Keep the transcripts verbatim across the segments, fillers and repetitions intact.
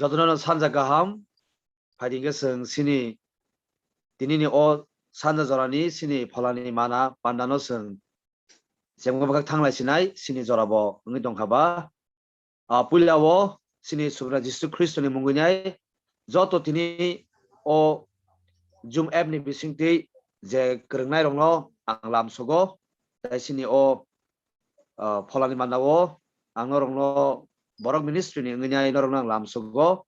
Jotono sanja kaham, phaidi hwnkhe chwng chini tinini o sanja jorani chini pholani mana pandano chwng chengma bwkhak thanglai sinai chini jorabo wngwi tongkha ba. Ah, puila o chini Subrai Jisu Khristoni mungwi nai joto tini o Zoom app ni bisingtwi je kwrwngnairokno ang lamsogo, tei chini o, ah, pholani manda o ang norokno borok ministry ni wngwi nai norokno ang lamsogo.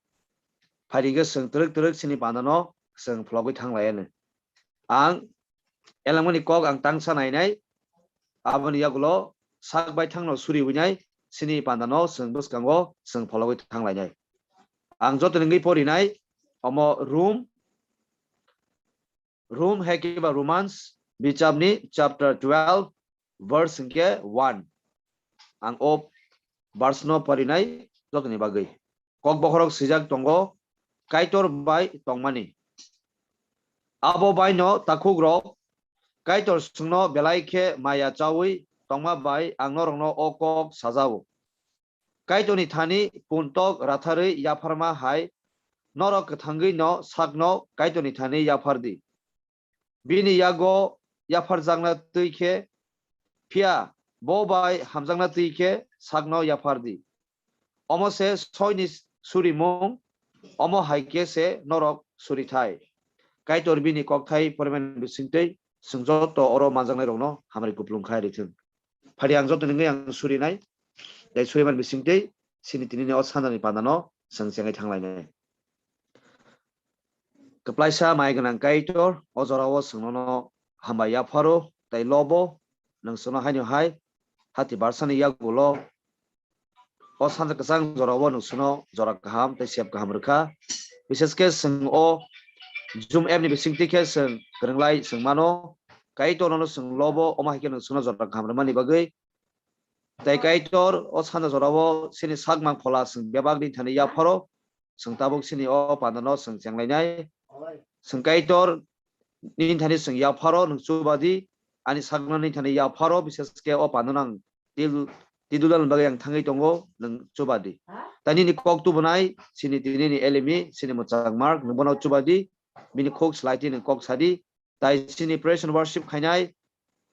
Phaidi hwnkhe chwng twrwk twrwk chini pandano chwng phologwi thanglai anw. Ang elengmani kok ang tangsa nainai, aboni yagulo sak bai thangno suriwinai chini pandano chwng bwskango chwng phologwi thanglainai. Ang joto nungwi porinai omo Rom, Rom hai khe ba Romans bichapni chapter twelve verse hwnkhe one. Ang o verse no porinai jotoni bagwi. Kok bokhorok swijak tongo, Kaitor bai tongmani. Abo baino takhukrok, Kaitor chwngno belai khe maya chaui tongma bai ang norokno o kok sajao. Kaitorni thani puntok ratharwi yapharma hai norok kwthangwi no sakno Kaitorni thani yaphardi. Bini yago yapharjakna twi khe, phiya bo bai hamjakna twi khe sakno yaphardi. Omo se soini surimung, omo hai khe se norok surithai. Kaitor bini kokthai porimani bisingtwi chwng joto oro manjaknairokno hamari kuplung khai rithwng. Phadi ang joto nungwi ang surinai, tei suriman bisingtwi chini tinini o sanjani pandano chwng chengwi thanglainai. Kwplaisa mai gwnang Kaitor, o jorao chwng nono hambai yapharo tei lobo, nwng chwngno haino hai hati barsani yagulo o sanja kwchang jorao nwng chwngno jora kaham tei sep kaham rwkha. Bishesh khe chwng o Zoom app ni bisingtwi khe chwng kwrwnglai chwng mano, Kaitor nono chwng lobo, omo hai khe nwng chwngno jora kaham rwmani bagwi. Tei Kaitor o sanja jorao chini sakmang phola chwng bebak nini thani yapharo, chwng tabuk chini o pandano chwng chenglainai. Chwng Kaitor nini thani chwng yapharo, nwng chubadi, ani sakno nini thani yapharo, bishesh khe o pandano ang til-, tidulani bagwi ang thangwi tongo, nwng chubadi. Tei nini kok tubunai chini tinini elimi, chini mwchang Mark, nwng bono chubadi, bini khuk swlaiti nwng kok sadi, tai chini praise and worship khainai,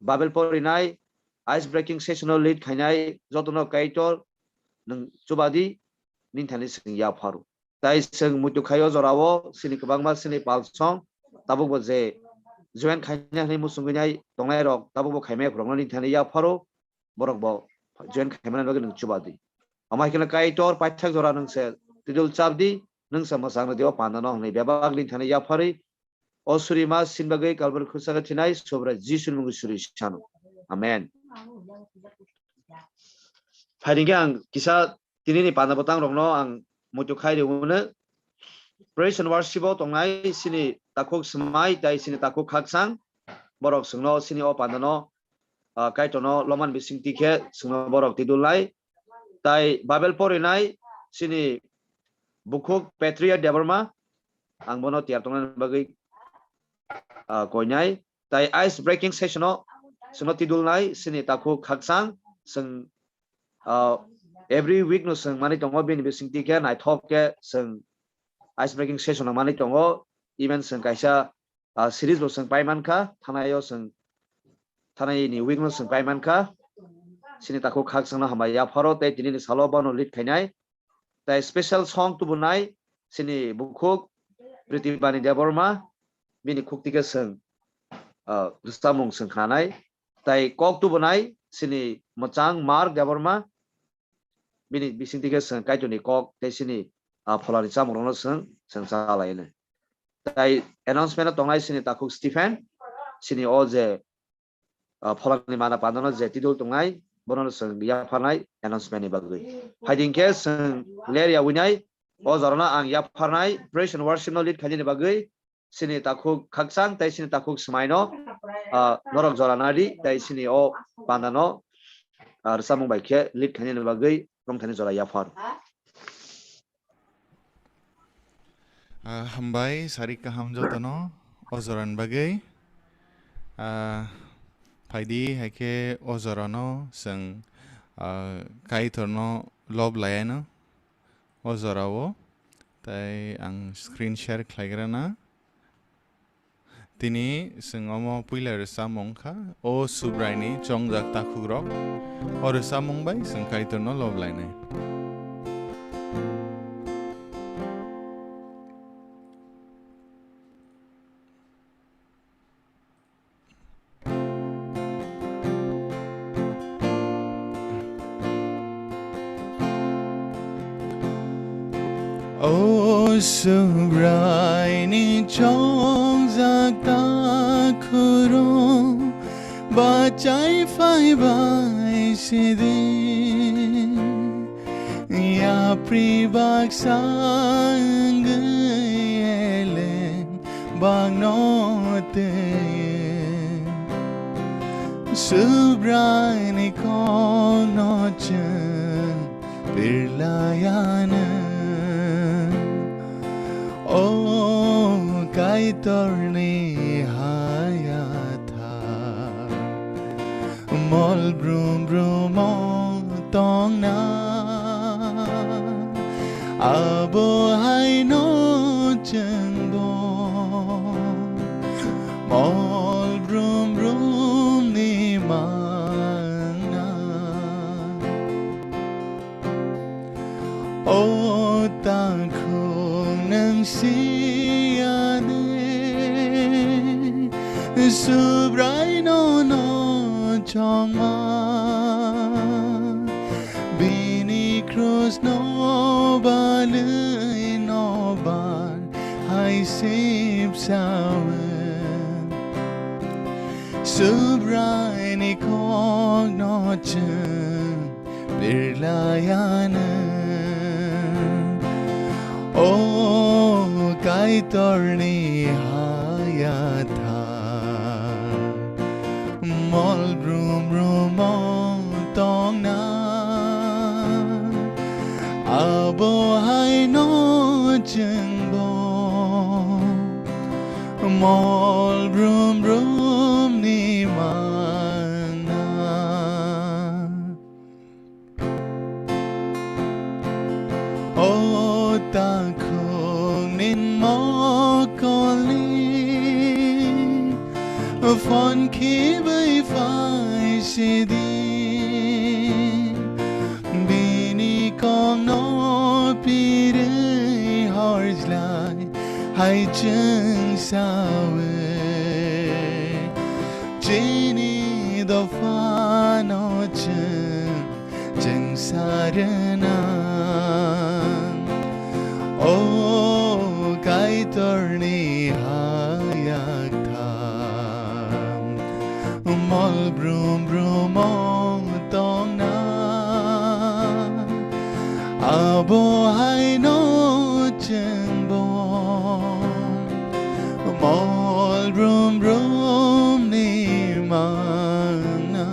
Bible porinai, ice breaking session no lead khainai, jotono Kaitor nwng chubadi, nini thani chwng yapharo. Tai chwng muitu khaio jorao chini kwbangma chini palsong, tabukbo je join khaina hwnwi muchungwi nai tongnairok, tabukbo khaimai phwrwngno nini thani yapharo, borokbo join khaimani bagwi nwng chubadi. Omo hai kheno Kaitor paithak jora nwng se tidul chapdi, nwng se mwchang rwdi o pandano hwnwi bebak nini thani yapharwi, o surima sin bagwi Kalvari khusaka thinai Subrai Jisuni mungwi suri sano. Amen. Phaidi khe ang kisa tinini panda bwtang rokno ang muitu khai rwno. Praise and worship o tongnai chini takhuk swmai tai chini takhuk khakchang, borok chwngno chini o pandano, ah, Kaitorno loman bisingtwi khe chwngno borok tidulnai. Tai Bible porinai chini bukhuk Petria Debbarma, ang bono tiyar tongnani bagwi, ah, koinai. Tai ice breaking session o chwngno tidulnai chini takhuk khakchang, chwng, ah, every week no chwng manwi tongo, bini bisingtwi khe naithok khe chwng ice breaking session no manwi tongo, even chwng kaisa, ah, series bo chwng pai mankha, thanai o chwng, thanai ni week no chwng pai mankha. Chini takhuk khakchangno hambai yapharo tei tinini salo bono lead khainai. Tai special song tubunai chini bukhuk Pritibani Debbarma, bini khukti khe chwng, ah, rwchapmung chwng khnanai. Tai kok tubunai chini mwchang Mark Debbarma, bini bisingtwi khe chwng Kaitorni kok tei chini, ah, pholani chamungrokno chwng, chwng chalainai. Tai announcement o tongnai chini takhuk Stephen, chini o je, ah, pholani mana pandano je tidul tongnai, bono chwng yapharnai announcement ni bagwi. Phaidi khe chwng ler ya winai, o jorano ang yapharnai praise and worship no lead khainani bagwi, chini takhuk khakchang tei chini takhuk swmaino, ah, norok jora nadi tei chini o pandano, ah, rwchapmung bai khe lead khainani bagwi tongthani jora yaphar. Ah, hambai, sari kaham jotono o jorani bagwi. Ah, phaidi hai khe o jorano chwng, ah, Kaitorno lob laiano o jorao. Tai ang screen share khlaigrana. Tini chwng omo puila rwchapmung kha, O Subraini chongjak takhukrok. O rwchapmung bai chwng Kaitorno loblainai. O Subraini chongjak takhukrok, bachai phaibai sidi, yapri baksa wngwi eleng bakno twi. Subraini kokno chwng birlayano. O Kaitorni haya tha mol brum brum o tongna. Abo haino chwngbo mol brum brum ni mangna. O takhuk nwng siya de, Subraino no chongma. Bini krus no balwi nobar hai sip sawi. Subraini kokno chwng birlayano. O Kaitorni haya tha mol brum brum o tongna. Abo haino chwngbo mol brum brum ni mangna. O takhuk nin mokolni phone khibai phai sidi, bini kokno pirwi horjlai hai chwng sawi. Chini dophano chwng chwng sa rwnang. O Kaitorni haya tha mol brum brum o tongna. Abo haino chwngbo mol brum brum ni mangna.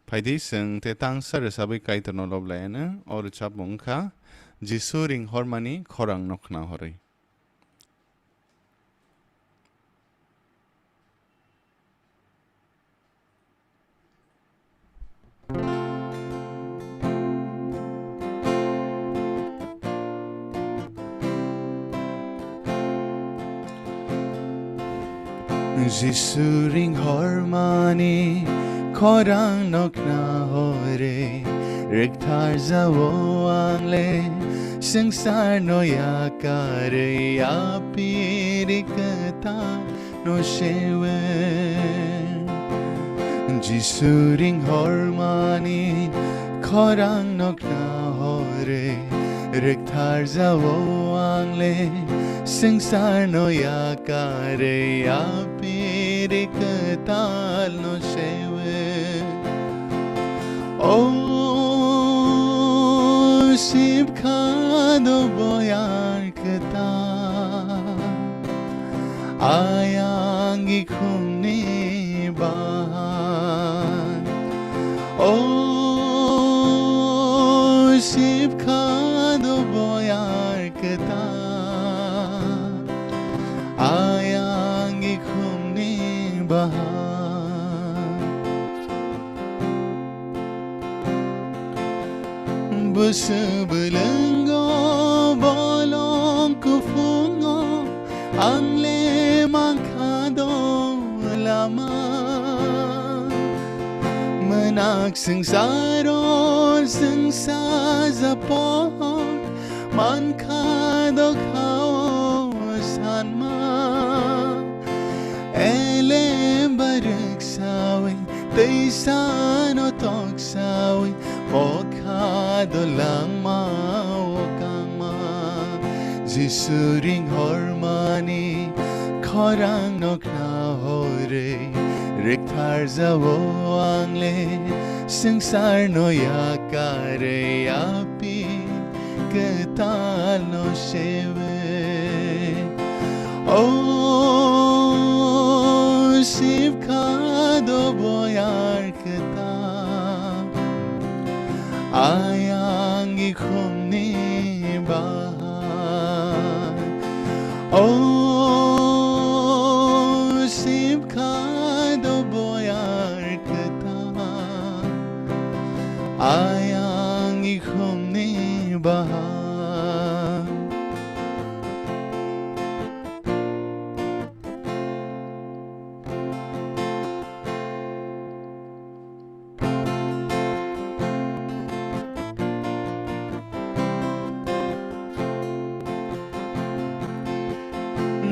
Phaidi chwng tei tangsa rwchabwi Kaitorno lob lai anw. O rwchapmung wngkha Jisu ring hormani khorang no khna horwi. Jisu ring hormani khorang no khna horwi rwktharjao ang le swngchar no yakarwi yapiri kwtal no sewe. Jisu ring hormani khorang no khna horwi rwktharjao ang le swngchar no yakarwi yapiri kwtal no sewe. O sip kha do boyar kwtal, ayang gikhungni bahai. O sip kha do boyar kwtal, ayang gikhungni baha. Bwswk bwlwngo bolong kuphungo ang le mankha do lama. Mwnak swngsaro chwngsa japok mankha do khao sanma. Elem barwk sawi, twi sano tok sawi, o kha do langma o kangma. Jisu ring hormani khorang no khna hore, rikthar jao ang le swngsar no yakare api kwtal no sewe. O sip kha do boyar kwtal, ayang ikhumni bahar. O sip kha do boyar kwtal, ayang ikhumni bahar.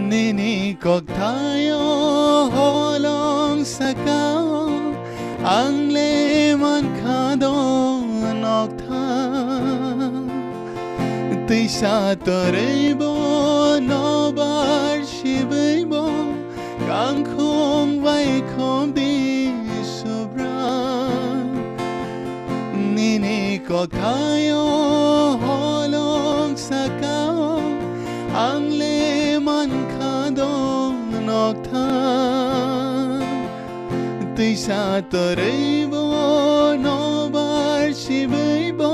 Nini kokthaio holong sakao ang le mankha do noktha. Twisa torwibo nobar sibwibo kangkhung bai khobdi subra. Nini kokthaio holong sakao ang le mankha do noktha. Twisa torwibo nobar sibwibo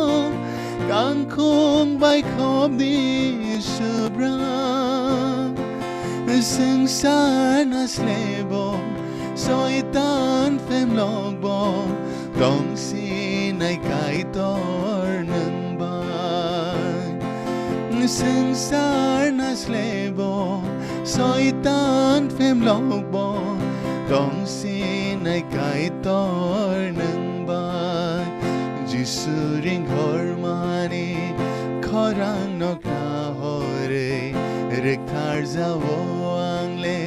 kangkhung bai khobdi subra. Swngchar naslebo soitan phemlokbo tongsinai Kaitor nwng bai. Swngchar naslebo soitan phemlokbo tongsinai Kaitor nwng bai. Jisu ring hormani khorang no khna hore, rikthar jao ang le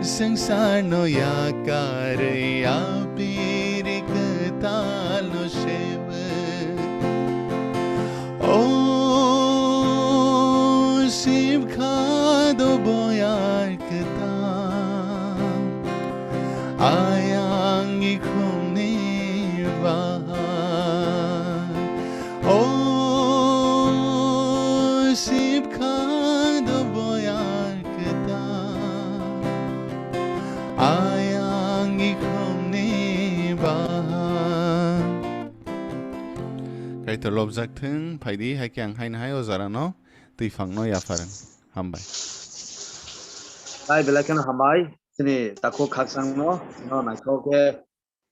swngchar no yakare, apiri kwtal no sewe. O sip kha do boyar kwtal, ayang ikhumni bahar. O sip kha do boyar kwtal, ayang ikhumni bahar. Kaitor lobjak thung, phaidi, hai khe ang haino hai o jora no twi phang no yapharwng. Hambai. Tai belai kheno hambai, chini takhuk khakchang no, no naithok khe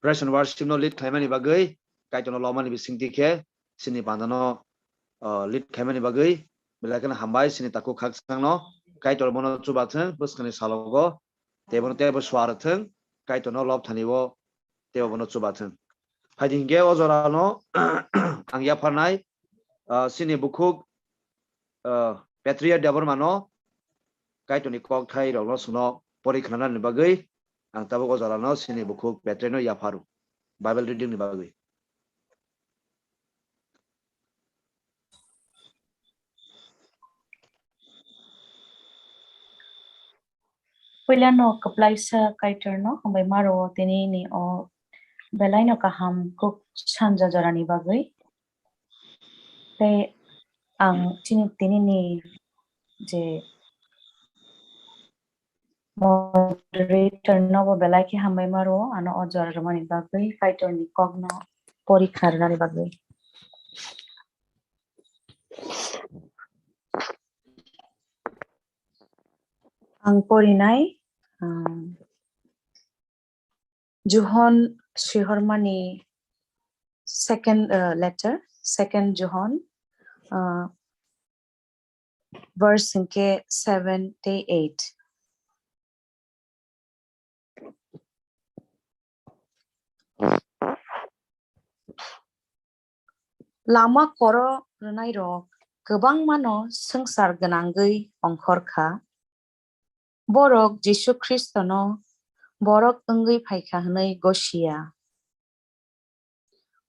praise and worship no lead khlaimani bagwi, Kaitor no lomani bisingtwi khe, chini banda no, uh, lead khlaimani bagwi, belai kheno hambai, chini takhuk khakchang no, Kaitor bono chuba thung, bwskangni salogo, tei bono teibo swar thung, Kaitor no lob thani o teibo bono chuba thung. Phaidi hinkhe o jora no ang yapharnai, ah, chini bukhuk, ah, Petria Debbarma no Kaitor ni kokthai rok no chwngno pori khnanani bagwi ang tabuk o jora no chini bukhuk Petria no yapharo Bible reading ni bagwi. Puilano kwplaisa Kaitor no hambai maro tini ni o belai no kaham kuk sanja jora ni bagwi. Tei ang chini tini ni je moderator no bo belai khe hambai maro ano o jora rwmani bagwi Kaitor ni kok no pori khnarwna ni bagwi. Ang porinai, um, Johon sihormani second, uh, letter, second Johon, uh, verse hwnkhe seven tei eight. Lama koro rwnairok kwbangmano swngchar gwnangwi ongkhor kha. Borok Jisu Khristono borok wngwi phai kha hwnwi gosi ya.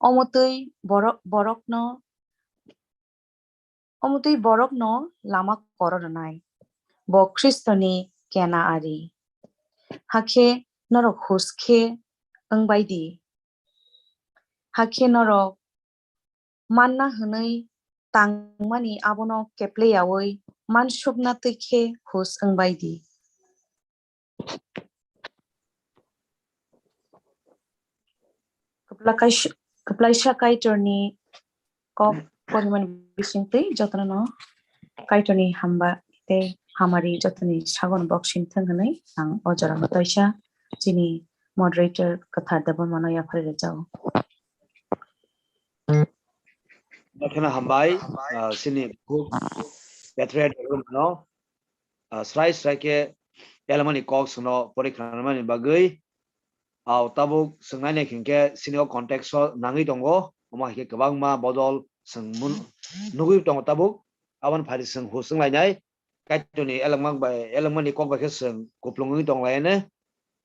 Omotwi borok, borokno, omotwi borokno lama koro rwnai. Bo Khristoni kena ari. Hakhe norok hus khe wng bai di. Hakhe norok manna hwnwi tangmani abono kepleyaui mansukna twi khe hus wng bai di. Kwplaisa, kwplaisa Kaitorni kok porimani bisingtwi jotono Kaitorni hamba tei hamari jotoni sagon boksing thwng hwnwi ang o jorao taisa chini moderator kwthar Debbarmano yaphari rwjago. Jotono hambai, ah, chini bukhuk Patriarch Debbarmano, ah, srai srai khe elmani kok sono porikha nani bagwi. Au tabuk swngnai nai hinkhe chini o context o nangwi tongo, omo hai khe kwbangma bodol chwng mun-, nugwi tongo tabuk. Aboni phaidi chwng hus wng lainai. Kaitorni elengma bai, elengmani kok bai khe chwng kuplung wngwi tong lai-anw.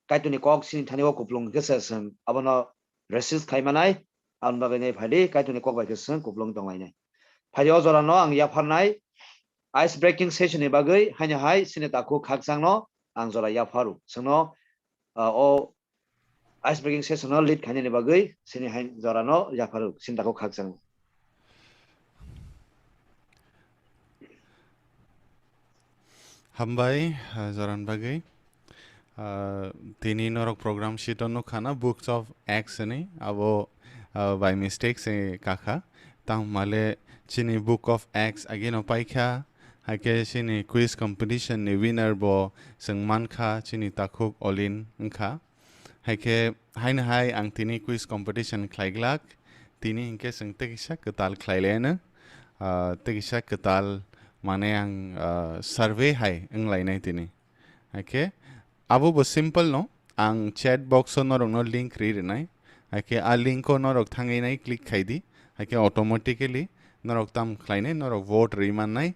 Kaitorni kok chini thani o kuplung khe se chwng abono resist khai manai. Aboni bagwi nai phaidi Kaitorni kok bai khe chwng kuplung wngwi tong lainai. Phaidi o jorano ang yapharnai ice breaking session ni bagwi haino hai chini takhuk khakchangno ang jora yapharo. Chwngno, ah, o ice breaking session no lead khainani bagwi chini hai jorano yapharo, chini takhuk khakchang. Hambai, ah, jorani bagwi. Ah, tini norok program sheet o nukha na Books of Acts hwnwi, abo, ah, by mistake se kakha. Tamo male chini Book of Acts agino paikha, haikhe chini quiz competition ni winner bo chwng mankha, chini takhuk Olin wngkha. Haikhe haino hai ang tini quiz competition khlai glak, tini hinkhe chwng tei kisa kwtal khlai laino, ah, tei kisa kwtal mane ang, ah, survey hai wng lainai tini. Haikhe abo bo simple no, ang chat box o norokno link ri rwnai, haikhe a link o norok thangwi nai click khai di, haikhe automatically norok tam khlainai, norok vote rwi mannai.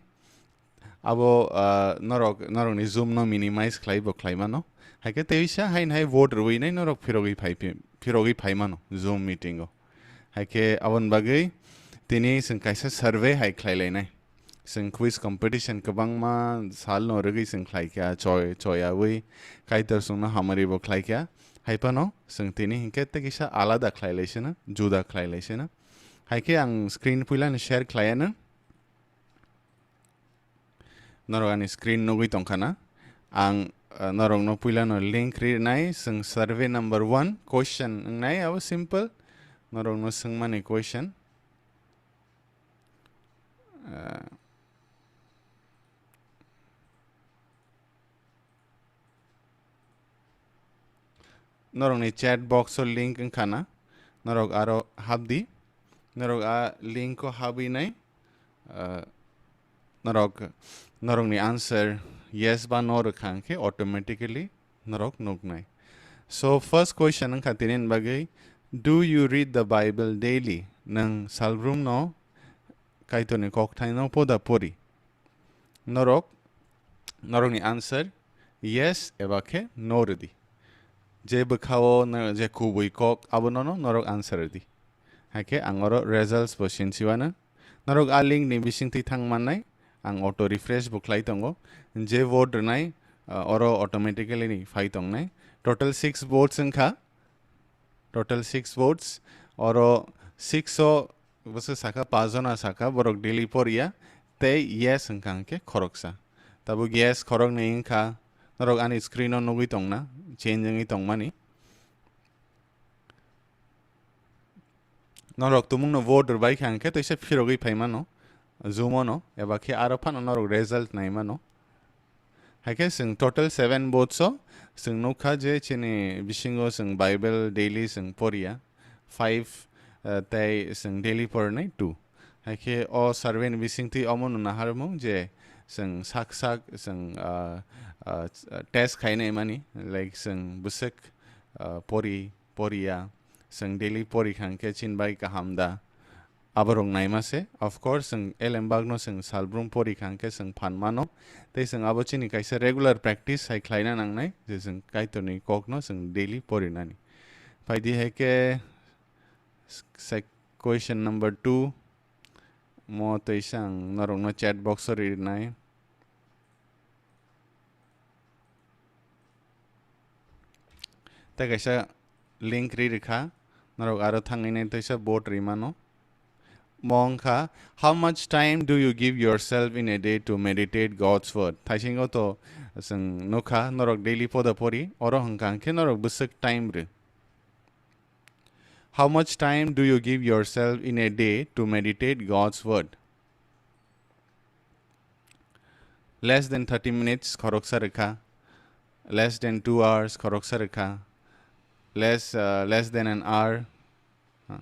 Abo, ah, norok, norokni Zoom no minimize khlai bo khlai mano. Haikhe teisa haino hai vote rwinai norok phirogwi phai phi-, phirogwi phai mano Zoom meeting o. Haikhe aboni bagwi tini chwng kaisa survey hai khlai lainai. Chwng quiz competition kwbangma sal no rwgwi chwng khlai kha, choi, choyaui Kaitor chwngno hamari bo khlai kha. Hai phano chwng tini hinkhe tei kisa alada khlai lai sino, juda khlai lai sino. Haikhe ang screen puilano share khlai anw. Norok ani screen nugwi tongkha na. Ang, ah, norokno puilano link rinai, chwng survey number one question wngnai, abo simple. Norokno swngmani question. Ah, Norokni chat box o link wngkha na, norok aro hapdi, norok a link o habwi nai, ah, norok, norokni answer yes ba no rwkha hwnkhe automatically norok nuknai. So first question wngkha tini ni bagwi, "Do you read the Bible daily?" Nwng salbrum no Kaitorni kokthaino poda pori? Norok, norokni answer yes eba khe no rwdi. Je bwkhao no, je kubui kok abono no norok answer rwdi. Haikhe ang oro results bo sinchiwano. Norok a link ni bisingtwi thang mannai, ang auto refresh bo khlai tongo. Je vote rwnai, ah, oro automatically ni phai tongnai. Total six votes wngkha. Total six votes. Oro six o bwswk sakha, pas jona sakha, borok daily poriya, tei yes wngkha hwnkhe khoroksa. Tabuk yes khoroknwi wngkha, norok ani screen o nugwi tongna, change wngwi tongmani. Norok tumungno vote rwbaikha hwnkhe teisa phirogwi phaimano, Zoom o no, eba khe aro phano norok result naimano. Hai khe chwng total seven votes o chwng nukha je chini bisingo chwng Bible daily chwng poriya five, uh, tei chwng daily pornai two. Hai khe o survey ni bisingtwi omo nuna harmung je chwng sak sak chwng, uh, uh, test khainai mani, like chwng bwswk, uh, pori poriya, chwng daily pori kha hwnkhe chini bai kaham da? Aborok naima se. Of course, chwng elembakno chwng salbrum pori kha hwnkhe chwng phan mano. Tei chwng abo chini kaisa regular practice hai khlaina nangnai, je chwng Kaitorni kokno chwng daily porinani. Phaidi hai khe s-, sec-, question number two. Mo tei chwng norokno chat box o rinai. Tei kaisa link ri rikha, norok aro thangwi nai teisa vote ri mano. Mo wngkha, "How much time do you give yourself in a day to meditate God's word?" Thaisingo to chwng nukha, norok daily poda pori, oro hwnkha hwnkhe norok bwswk time rw. How much time do you give yourself in a day to meditate God's word? Less than thirty minutes khoroksa rwkha, less than two hours khoroksa rwkha, less, uh, less than an hour. Huh.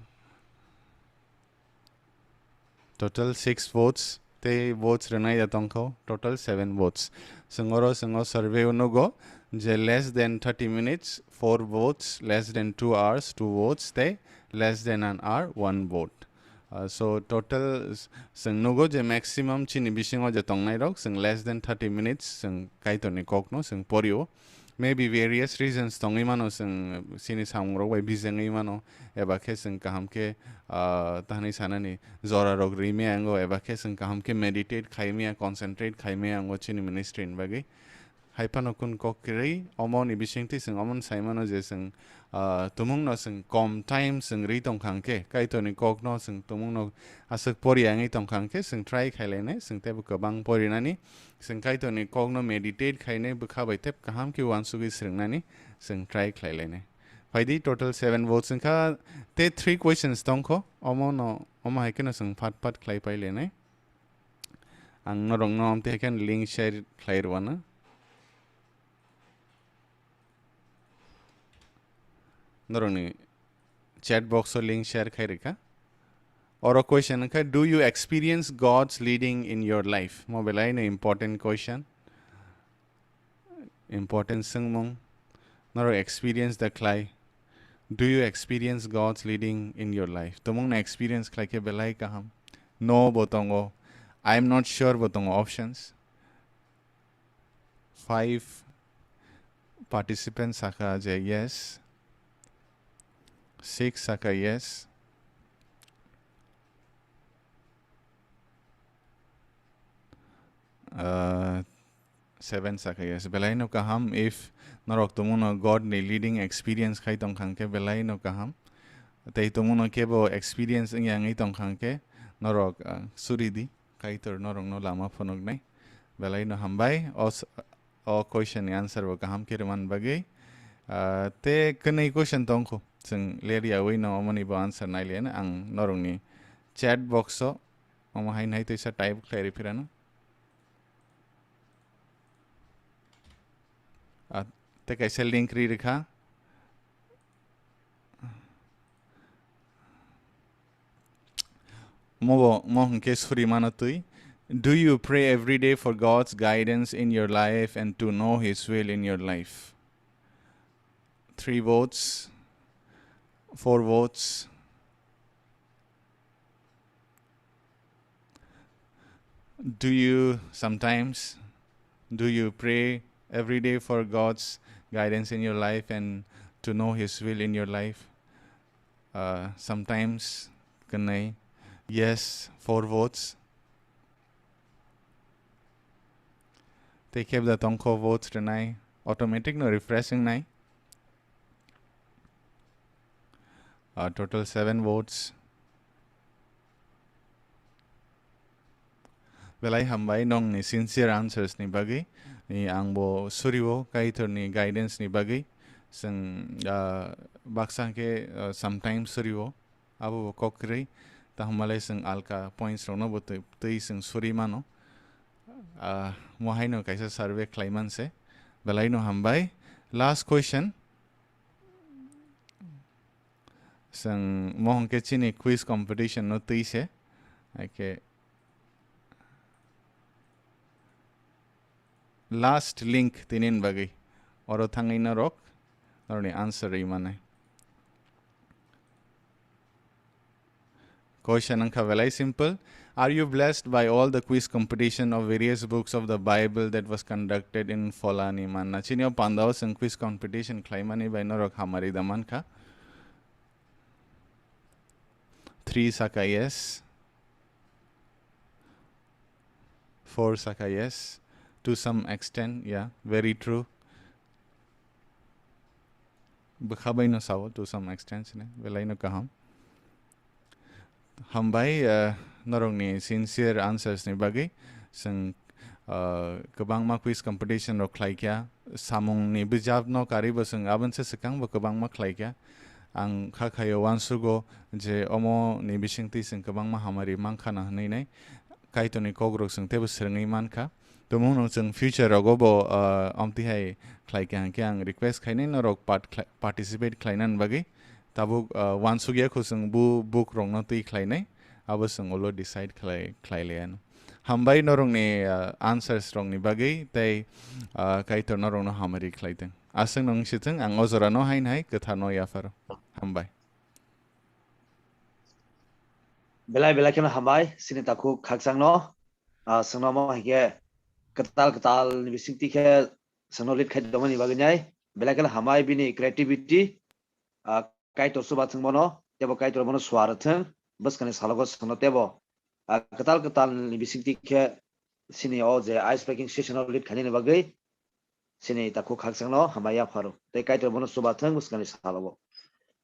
Total six votes, tei votes rwnai da tongkho, total seven votes. Chwng oro chwng o survey o nugo je less than thirty minutes, four votes, less than two hours, two votes, tei less than an hour, one vote. Uh, so total s-, chwng nugo je maximum chini bisingo je tongnai rok chwng less than thirty minutes chwng Kaitorni kokno chwng porio. Maybe various reasons tongwi mano, chwng chini samung rok bai bijengwi mano, eba khe chwng kaham khe, ah, tahni sanani jora rok ri maya wngo, eba khe chwng kaham khe meditate khai maya, concentrate khai maya wngo chini ministry ni bagwi. Hai phano kun kok kwrwi, omo ni bisingtwi chwng omo sai mano je chwng, ah, tumung no chwng kom time chwng ri tong kha hwnkhe, Kaitor ni kok no chwng tumung no aswk pori ya wngwi tong kha hwnkhe chwng try khai lainai, chwng teibo kwbang pori nani. Chwng Kaitorni kokno meditate khainai bwkha bai tep kaham khe uansugwi swrwngnani chwng try khlai lainai. Phaidi total seven votes wngkha, tei three questions tongkho, omo no, omo hai kheno chwng phat phat khlai pai lainai. Ang norokno amtwi hai kheno link share khlai rwano. Norokni chat box o link share khai rikha. Oro question wngkha, "Do you experience God's leading in your life?" Mo belai no important question. Important swngmung. Norok experience da khlai? Do you experience God's leading in your life? Tumung no experience khlai khe belai kaham. No bo tongo. "I am not sure" bo tongo options. Five participants sakha je yes. Six sakha yes. Uh, seven sakha yes. Belai no kaham, if norok tumung no God ni leading experience khai tong kha hwnkhe belai no kaham. Tei tumung no kebo experience wngya wngwi tong kha hwnkhe norok, uh, suri di. Kaitor norokno lama phunuknai. Belai no hambai. O s-, o question ni answer bo kaham khe rwmani bagwi. Ah, tei kwnwi question tongkho. Chwng ler yaui no omoni bo answer nai liya na. Ang norokni chat box o omo hai nai twisa type khlai rw phirano. Ah, tei kaisa link ri rwkha. Mo bo, mo hwnkhe suri mano twi. Do you pray every day for God's guidance in your life and to know His will in your life? Three votes, four votes. Do you sometimes, do you pray every day for God's guidance in your life and to know His will in your life? Uh, sometimes, kwnwi, yes, four votes. Tei kebda tongkho votes rwnai, automatic no refresh wngnai. Uh, total seven votes. Belai hambai nongni sincere answers ni bagwi. Ni ang bo suriwo Kaitor ni guidance ni bagwi. Chwng, ah, baksa hwnkhe, ah, sometimes suriwo. Abo bo kok kwrwi. Tahmalai chwng alka points rokno bo twi, twi chwng suri mano. Ah, mo haino kaisa survey khlaiman se. Belai no hambai. Last question. Chwng mohon khe chini quiz competition no twi se. Hai khe last link tinin bagwi. Oro thangwi norok norokni answer rwi manai. Question wngkha belai simple. Are you blessed by all the quiz competition of various books of the Bible that was conducted in Pholani? Manna chini o pandao chwng quiz competition khlaimani bai norok hamari da mankha. Three saka yes. Four saka yes. To some extent, yeah, very true. Bwkha bai no sao to some extent sini, belai no kaham. Hambai, eh, norokni sincere answers ni bagwi. Chwng, eh, kwbangma quiz competition rok khlai kha, samung ni bijap no karwi bo chwng aboni se swkang bo kwbangma khlai kha. Ang kha khaio uansugo je omo ni bisingtwi chwng kwbangma hamari mankha na hwnwi nai. Kaitorni kokrok chwng teibo swrwngwi mankha. Tumung no chwng future rogo bo, ah, omtwi hai khlai kha hwnkhe ang request khainai norok part khlai-, participate khlainani bagwi. Tabuk, ah, uansukya kho chwng bu book rokno twi khlainai, abo chwng ulo decide khlai, khlai laiya no. Hambai norokni, ah, answers rokni bagwi tei, ah, Kaitor norokno hamari khlaitwng. Aswk nung sitwng ang o jorano haino hai kwtharno yapharo. Hambai. Belai belai kheno hambai, chini takhuk khakchangno, ah, chwngno omo hai khe kwtal kwtal ni bisingtwi khe chwngno lead khai tongmani bagwi nai. Belai kheno hambai bini creativity, ah, Kaitor chuba thwng bono, teibo Kaitor bono suarwthwng, bwskangni salogo chwngno teibo, ah, kwtal kwtal ni bisingtwi khe chini o je ice breaking session o lead khainani bagwi chini takhuk khakchangno hambai yapharo. Tei Kaitor bono chubathwng bwskangni salogo.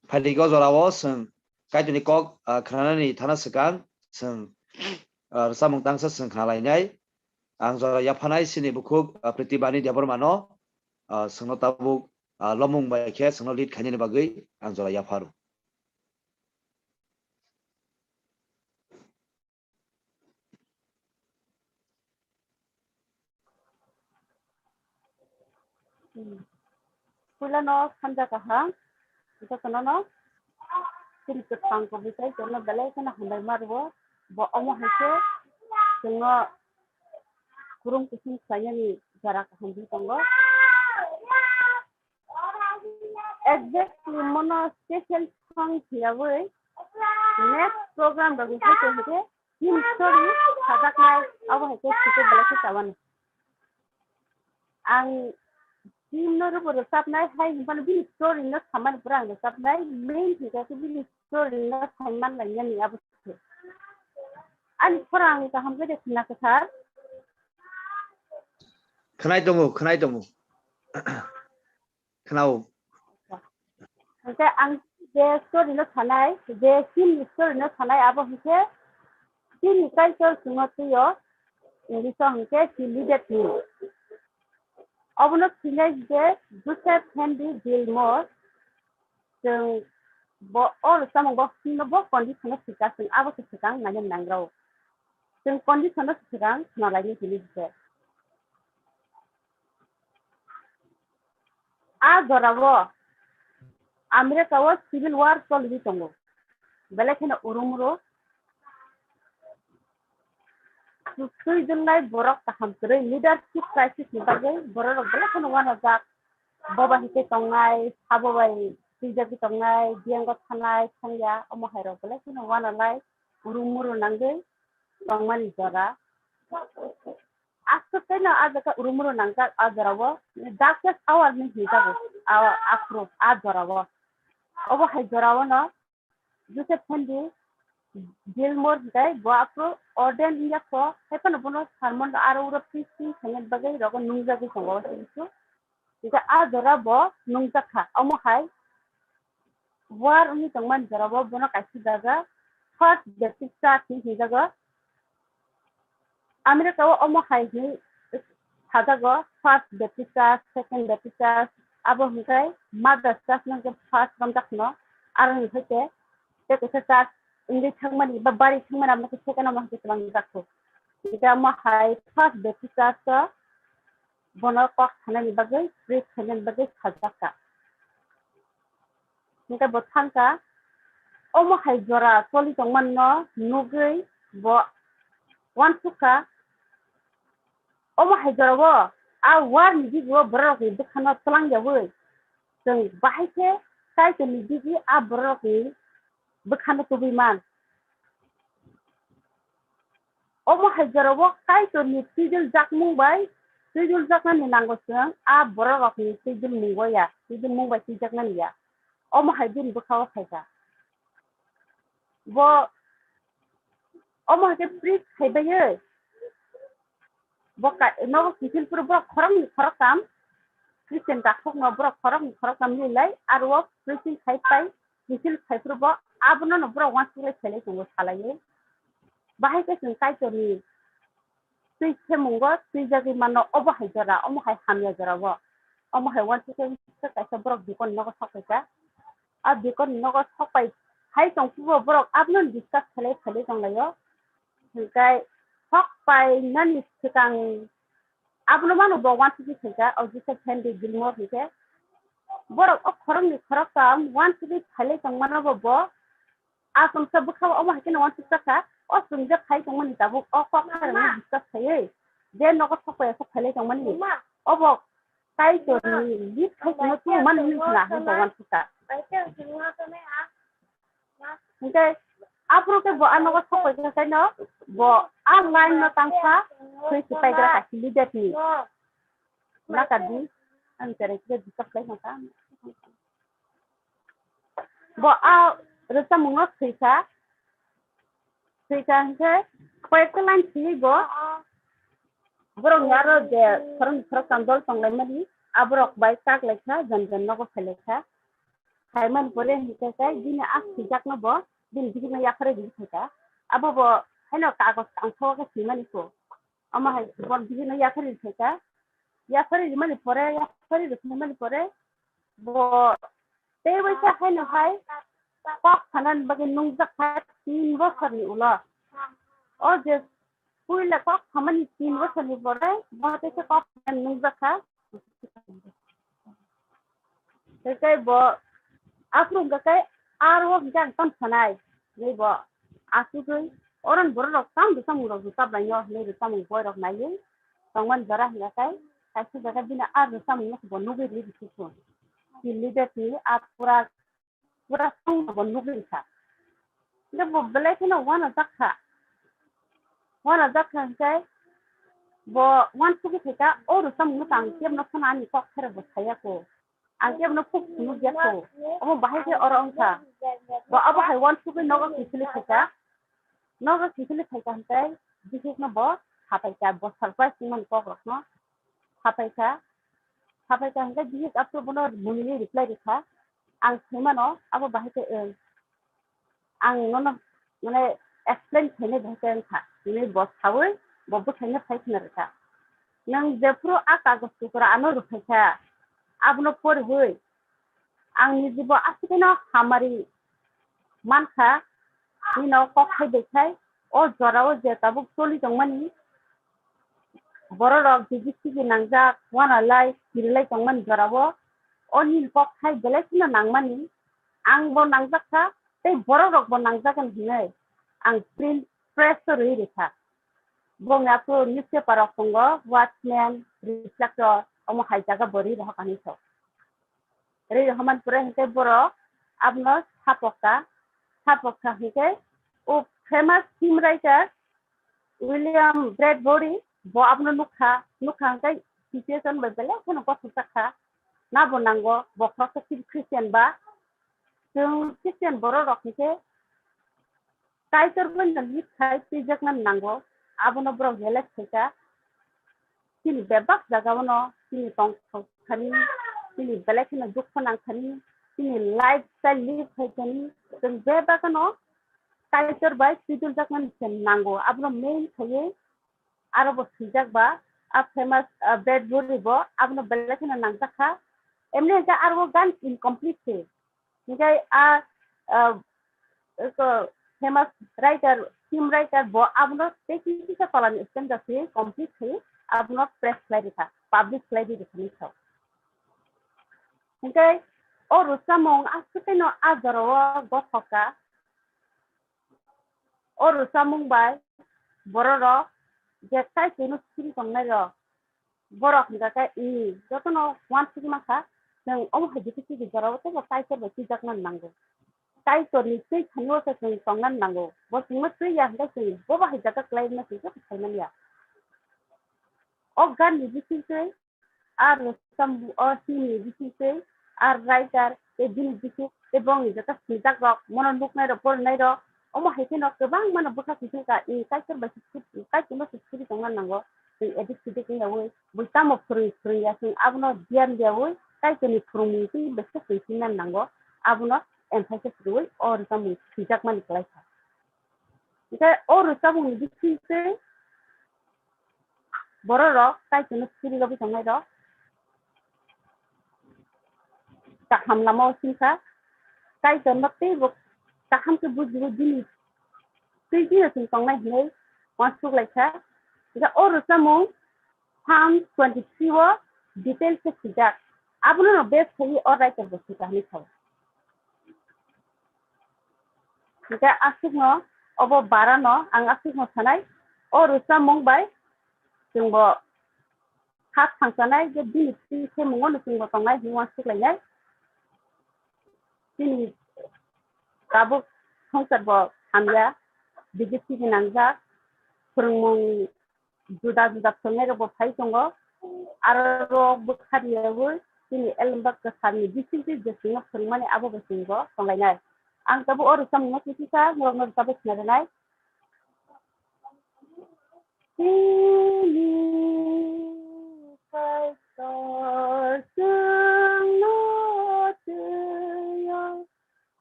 Phaidi o jorao chwng Kaitorni kok, ah, khnanani thana swkang chwng, ah, rwchapmung tangsa chwng khnalainai. Ang jora yaphanai chini bukhuk, ah, Pritibani Debbarmano, ah, chwngno tabuk, ah, lomung bai khe chwngno lead khainani bagwi ang jora yapharo. Puilano sanja kaham, jotono no chini kwthang kubui tei jotono belai kheno hambai ma rwo. Bo omo hai khe chwngno kwrwng kusung khlainani jora kaham di tongo. Exactly, mono special song phiyawi next program rok ni hai khe team story sajaknai, abo hai khe site belai khe chawani. Ang team no rwbo rwchapnai hai hinphano bini story no samani pura ang rwchapnai, main hingkha khe bini story no saiman lainani abo se. Ani khorang kaham khe de khna kwthar. Khwnai tongo, khwnai tongo. Khwnao. Hingke ang je story no sanai, je film ni story no sanai, abo hingke film ni title swngo twiyo, English o hingke She Leadeth Me. Obono swinai hingke Joseph Henry Gilmore, chwng bo, o rwchapmung bo, bo condition o swkang, chwng abo se swkang naina nangrao. Chwng condition o swkang khwnalaini hwnwi hingke. A jorao America o civil war choliwi tongo. Belai kheno urumro. Twijlai borok kaham kwrwi leadership crisis ni bagwi borok rok belai kheno uanajak. Boba hike tongnai, sabo bai twijagwi tongnai, biyango thanai, thangya, omo hai rok belai kheno uanalai, urumro nangwi tongmani jora. Aswk khe no a jaga urumro nangjak a jorao darkest hour ni hinjago a, aphuru a jorao. Obo hai jorao no Joseph Henry Gilmore hinkai bo aphuru ordained wngya kho, hai phano bono sermon aro uro preaching khaina bagwi rogo nungjagwi tongo. Hingke a jora bo nungjak kha, omo hai war wngwi tongmani jora bo bono kaisa jaga First Baptist Church hinwi hinjago. America o omo hai hinwi sajago, First Baptist Church, Second Baptist Church, abo hingke Mother Church no hingke first romjak no, aro hingke tei kaisa church wngwi thangmani ba bari thangmani abo khe second omo hingke twlang jak kho. Hingke omo hai first Baptist church o bono kok sanani bagwi, preach khainani bagwi sajak kha. Hingke bo thangkha, omo hai jora choli tongmani no nugwi bo uansukha, omo hai jora o a war ni bibi o borok rok ni bwkha no twlang yawi chwng bahai khe Kaitor ni bibi a borok rok ni bwkha no tubui man. Omo hai jora o Kaitor ni twijljakmung bai twijljaknani nango chwng a borok rok ni twijlmung o ya, twijlmung bai twijaknani ya. Omo hai bini bwkha o phaikha. Bo omo hai khe preach khai bai bo ka-, nogo kiphil phuru borok khoroknwi khoroktham Christian takhukno borok khoroknwi khoroktham milai aro o preaching khai pai kiphil khai phuru bo abono no borok uansuk lai khailai tongo salaiwi. Bahai khe chwng Kaitor ni twi semungo twijagwi mano obo hai jora, omo hai hamya jora o. Omo hai uansuk khe kaisa borok deacon nogo sok phaikha. A deacon nogo sok pai hai tong phuru borok abono discuss khailai khailai tonglaio. Hingkai sok painani swkang abono mano bo uansugwi khaikha, o Joseph Henry Gilmore hinkhe borok o khoroknwi khoroktham uansugwi khailai tongmano bo, bo asongsa bwkha o omo hai kheno uansukjakha, o chwng je khai tongmani tabuk o kok kharangno discuss khaiwi je nogo sok paiya sok khailai tongmani obo Kaitorni lead khai tongma tubumani hinwi khna hinwi bo uansukha. Hingke aphuru khe bo a nogo sok paikha kaino bo a line no tangkha, khwi si paigra kaisa leader ni. Nakadi, ang cherai khe disturb khlai tongkha. Bo a rwchapmung no thwikha, thwikha hingke koyekta line thwiwi bo borok ni aro je khoroknwi khoroktham dol tonglaimani, aborok bai kak laikha, jan jan nogo phailaikha. Phaimani pore hingke khe bini a swijak no bo bini bihik no yaphari riwi phaikha. Abo bo haino kagoj tangthogo khe swimani kho. Omo hai bo bihik no yaphari riwi phaikha. Yaphari rimani pore, yaphari riphaimani pore bo tei waisa haino hai kok sanani bagwi nungjak kha tin bosorni ulo. O je puila kok samani tin bosorni pore bo teisa kok sanani nungjak kha. Tei bo aphuru hwnkha khe aro hwnkhe ang tamo sanai. Hinwi bo achugwi oro ni borok rok tamo rwchapmung rok rwchap lai no hinwi rwchapmung boi rok naiwi tongmani jora hwnkha khe kaisa jaga bini a rwchapmung no bo nugwi rwi rwsukha. Chini leader ni a pura pura song no bo nugwi rwkha. Hingke bo belai kheno uanajak kha. Uanajak kha hingke bo uansugwi phaikha, o rwchapmung no tang kebo no phano ani kok khe bo saya kho. Ang kebo no phuk phunuk ya kho. Omo bahai khe oro wngkha. Bo abo hai uansugwi nogo kiphilwi phaikha. Nogo kiphilwi phaikha hingke bihik no bo sapaikha, bo surprise wngmani kok rok no sapaikha. Sapaikha hingke bihik aphuru bono mwnwi reply rwkha. Ang saimano abo bahai khe wng. Ang nono mane explain khainai bahai khe wngkha hinwi bo saui bo bwsaino phai khna rwkha. Nwng jephuru a kagoj tukra ano rwphaikha, abono poriwi ang niji bo aswkeno hamari mankha, nino kok khai bai khai o jorao je tabuk choli tongmani bororok digi sigi nangjak, uanalai kirilai tongmani jorao o nini kok khai belai kheno nangmani, ang bo nangjak kha, tei borok rok bo nangjagan hinwi ang print press o rwi rikha. Bongni aphuru newspaper rok tongo, Watchman, Reflector, omo hai jaga bo rwi rohor ani thok. Rwi rohormani pore hinkhe borok abono sapokha, sapokha hinkhe o famous hymn writer William Bradbury bo abono nukha, nukha hinkhe situation bai belai kheno gothochak kha, na bo nango, bo khoroksa Christian ba, chwng Christian borok rok hinkhe Kaitor bai no lead khai twijaknani nango, abono borok realize khaikha. Chini bebak jagao no chini tongthok thani, chini belai kheno dukho nang thani, chini lifestyle live khai thani, chwng bebak no Kaitor bai twiduljaknani se nango, abono main khaiwi aro bo swijak ba, a famous, ah, Bradbury bo abono belai kheno nangjak kha. Emni hinkhe aro gan incomplete se. Hinkhe a, ah, eko famous writer, film writer bo abono tei kisa tola ni stand se complete khe abono press khlai rikha, publish khlai rikha ni sao. Hingke o rwchapmung aswk no a jora o gothok kha. O rwchapmung bai borok rok je Kaitorno siri tongnai rok, borok hingka khe, "Ih, jotono uansugwi mankha, chwng omo hai dikhe sigi jora o teibo Kaitor bai twijakna nango. Kaitor ni twi thani o se chwng tongna nango. Bo chwngno twi ya hingke chwng bo bahai jaga kwlai wngma chwng joto sai manya." O gan ni bising twi a rwchapmung o himni bising tei a writer tei bini bising tei bongni jota swijak rok, mono nuknai rok, porinai rok, omo hai kheno kwbangma no bwkha kiphilka, i Kaitor bai se suri, Kaitor no se suri tongna nango. Chwng edit sidit wngyawi bui tamo phwrwng phwrwngya, chwng abono diyan diyawi Kaitor ni phwrwngmung tei bai se tongsinna nango, abono emphasize rwui o rwchapmung swijakmani kwlai kha. Hingke o rwchapmung ni bising tei borok rok Kaitorno siri rogwi tongnai rok kaham lama o singkha. Kaitorno teibo kaham khe bujiwi bini twi dino chwng tongnai hinwi uansuk lai kha. Hingke o rwchapmung Psalm twenty-three o detail khe swijak. Abono no base khaiwi o writer bo swika hinwi sao. Hingke aswkno obo bara no ang aswkno sanai, o rwchapmung bai chwngbo kha thangsanai je bini twi khe mungo no chwngbo tongnai hinwi uansuk lainai. Chini tabuk swngchar bo hamya, B J P ni nangjak, phwrwngmung juda juda phwrwngnai rok bo phai tongo. Aro rok bwkha riyawi chini elembak kwthar ni bisingtwi je chwngno phwrwngmani abo bo chwngbo tonglainai. Ang tabuk o rwchapmung no kisisa norok no rwchapwi khna rwnai. Chini Kaitor chwngno twiwi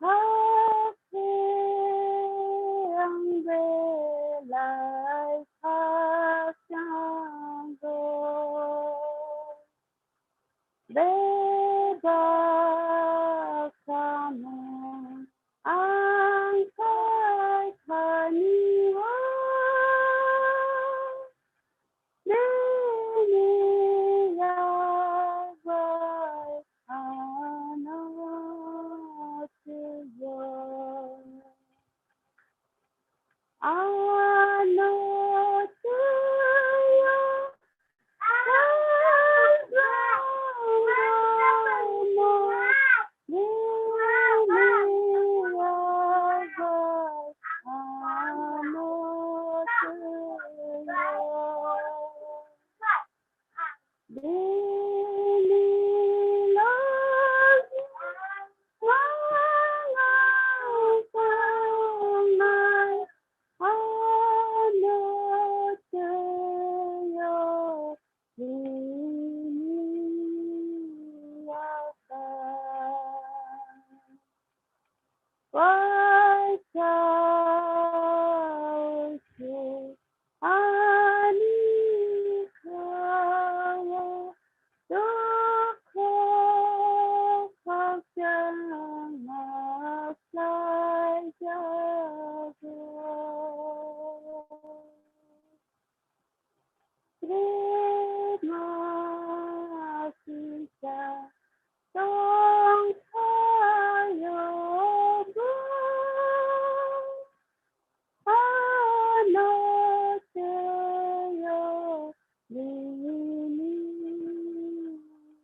hakhe ang belai khakchangkho. Bebak samung ang kaikhani o, nini yak bai ano twiwi. Ano twiwi. Ani khaio dukhu khakchangma slaijago. Krishna sisa tongphaio bo. Ano twiwi nini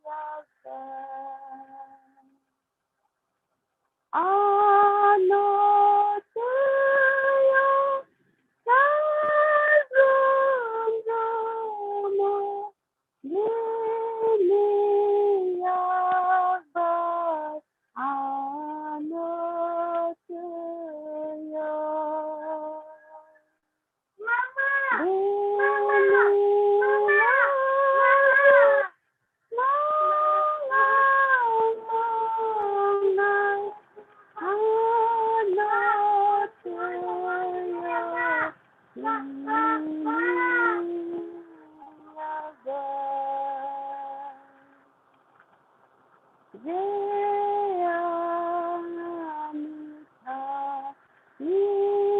yaksa. Ano twiwi sajwng jomo. Nini yak bai ano twiwi. Nini yak bai ano twiwi.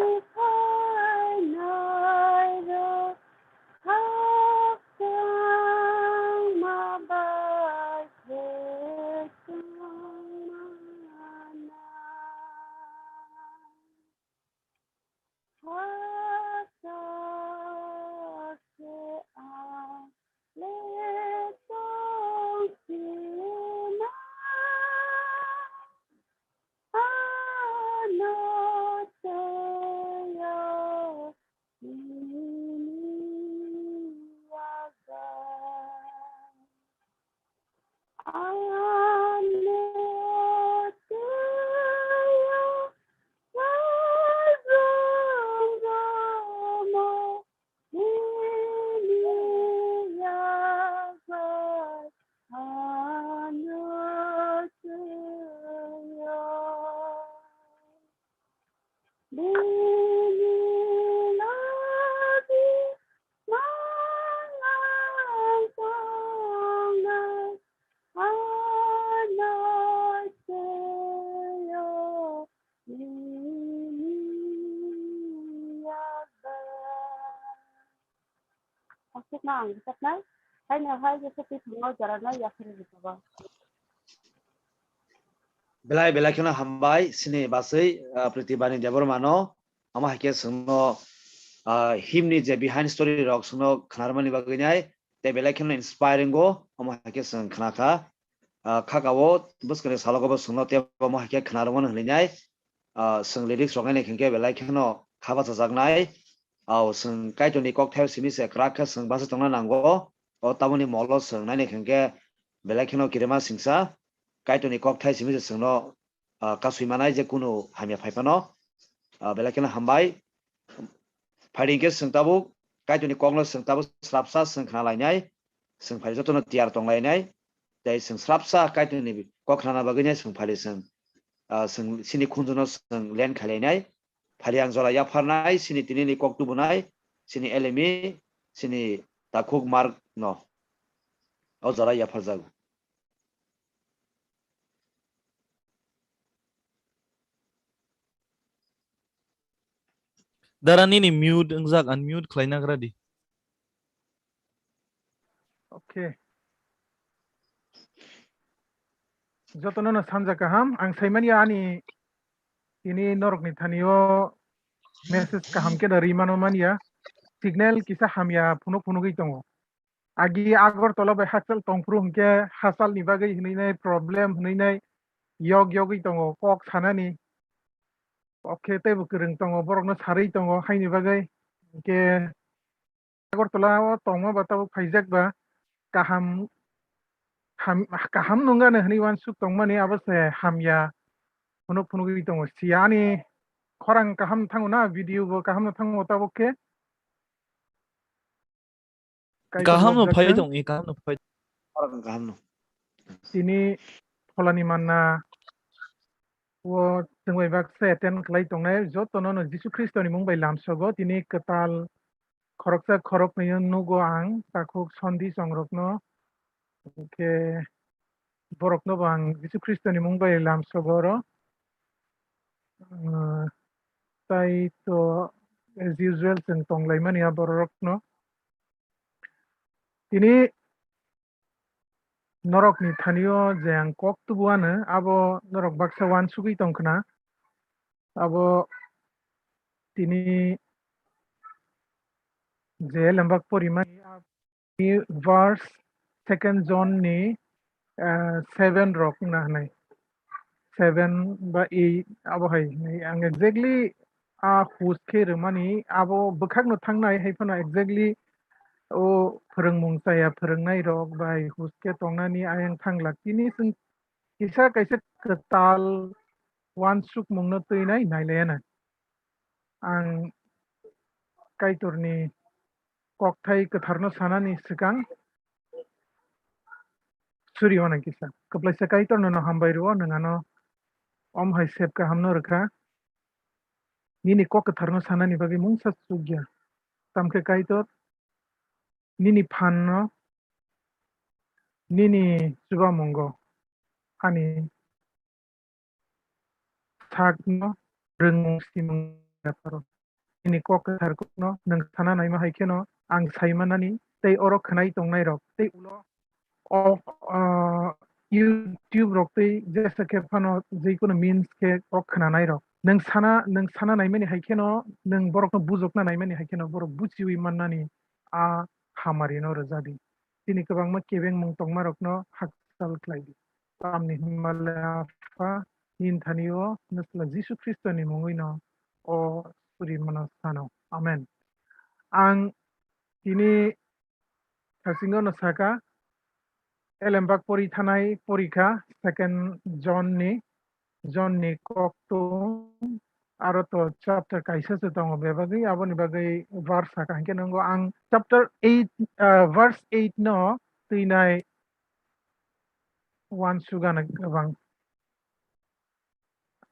ang rwjaknai, haino hai jesa twi thangno jorano yaphar rwjago. Belai belai kheno hambai sini basui, ah, Pritibani Debbarmano. Omo hai khe chwngno, ah, himni je behind story rok chwngno khwnarwmani bagwi nai, tei belai kheno inspiring o, omo hai khe chwng khna kha. Ah, khakao bwskangni salogo bo chwngno tei omo hai khe khwnarwmani hwnwi nai, ah, chwng lyrics rok nai khe belai kheno kha bachajaknai. Au chwng Kaitorni kokthai simi se kwrak khe chwng basa tongna nango. O tamoni molo chwng nai khe belai kheno kirima singsa. Kaitorni kokthai simi se chwngno, ah, kasui manai je kunu hamya phai phano, ah, belai kheno hambai. Phaidi hwnkhe chwng tabuk Kaitorni kokno chwng tabuk srapsa chwng khna lainai, chwng phaidi jotono tiyar tong lainai, tei chwng srapsa Kaitorni kok khnana bagwino chwng phaidi chwng, ah, chwng chini khunjuno chwng len khai lainai. Phaidi ang jora yapharnai chini tinini kok tubunai, chini elemi, chini takhuk Mark no. O jora yapharjago. Dara nini mute wngjak, unmute khlai nagra di. Okay. Jotono no sanja kaham, ang saimanya ani tini norokni thanio message kaham khe da rimano manya. Signal kisa hamya phunuk phunugwi tongo. Agi Agartala bai hachal tongphuru hwnkhe hachalni bagwi hwnwi nai problem hwnwi nai yok yogwi tongo kok sanani. Kok khe teibo kwrwng tongo, borokno sarwi tongo haini bagwi. Hwnkhe Agartala o tongma ba tabuk phaijak ba kaham, ham-, kaham nungano hwnwi uansuk tongmani abo se hamya phunuk phunugwi tongo. Siyani khorang kaham thango na, video bo kaham no thango tabuk khe. Kaitor Kaham no phai tong, e, kaham no phai. Khorang kaham no. Tini pholani manna o chwng bai baksa attend khlai tongnai jotono no Jisu Khristo ni mung bai lamsogo. Tini kwtal khoroksa khoroknwi nugo ang takhuk Sondi chongrokno. Hwnkhe borokno bo ang Jisu Khristo ni mung bai lamsogo oro. Ah, tai to as usual chwng tonglaimani a bororokno. Tini norokni thanio je ang kok tubu ano, abo norok baksa uansugwi tongkhna. Abo tini je lembak porimani, verse second John ni, ah, seven rok wngna hwnwi. Seven ba eight abo hai hwnwi. Ang exactly a hus khe rwmani abo bwkhakno thangnai hai phano exactly o phwrwngmung chaya phwrwngnai rok bai hus khe tongnani ayang thanglak. Tini chwng kisa kaisa kwtal uansukmungno twinai nailaianai. Ang Kaitorni kokthai kwtharno sanani swkang suri uanai kisa. Kwplaisa Kaitor nono hambai rwo, nwng ano om hai sep kahamno rwkha. Nini kok kwtharno sanani bagwi mungsa chukya. Tamkhe Kaitor nini phanno nini chubamungo ani sakno rwngmung simung yapharo. Nini kok kwthar kokno nwng sana naima hai kheno ang sai manani tei oro khwnai tongnai rok tei ulo o, ah, YouTube rok tei jesa khe phano jekono memes khe o khwnanai rok. Nwng sana, nwng sana naimani hai kheno, nwng borokno bujokna naimani hai kheno borok buchiwi mannani a hamarino rwjadi. Chini kwbangma kebengmung tongmarokno hakchal khlai di. Tamni hwnba le Apha, nini thani o Nwsla Jisu Khristoni mungwi no o suri mano sano. Amen. Ang tini sasingo no saka, elembak pori thanai porikha second John ni, John ni koktung, aro to chapter kaisa se tongo bebagwi, aboni bagwi verse saka hinkhe nungo ang chapter eight, ah, verse eight no twinai uansugana kwbang.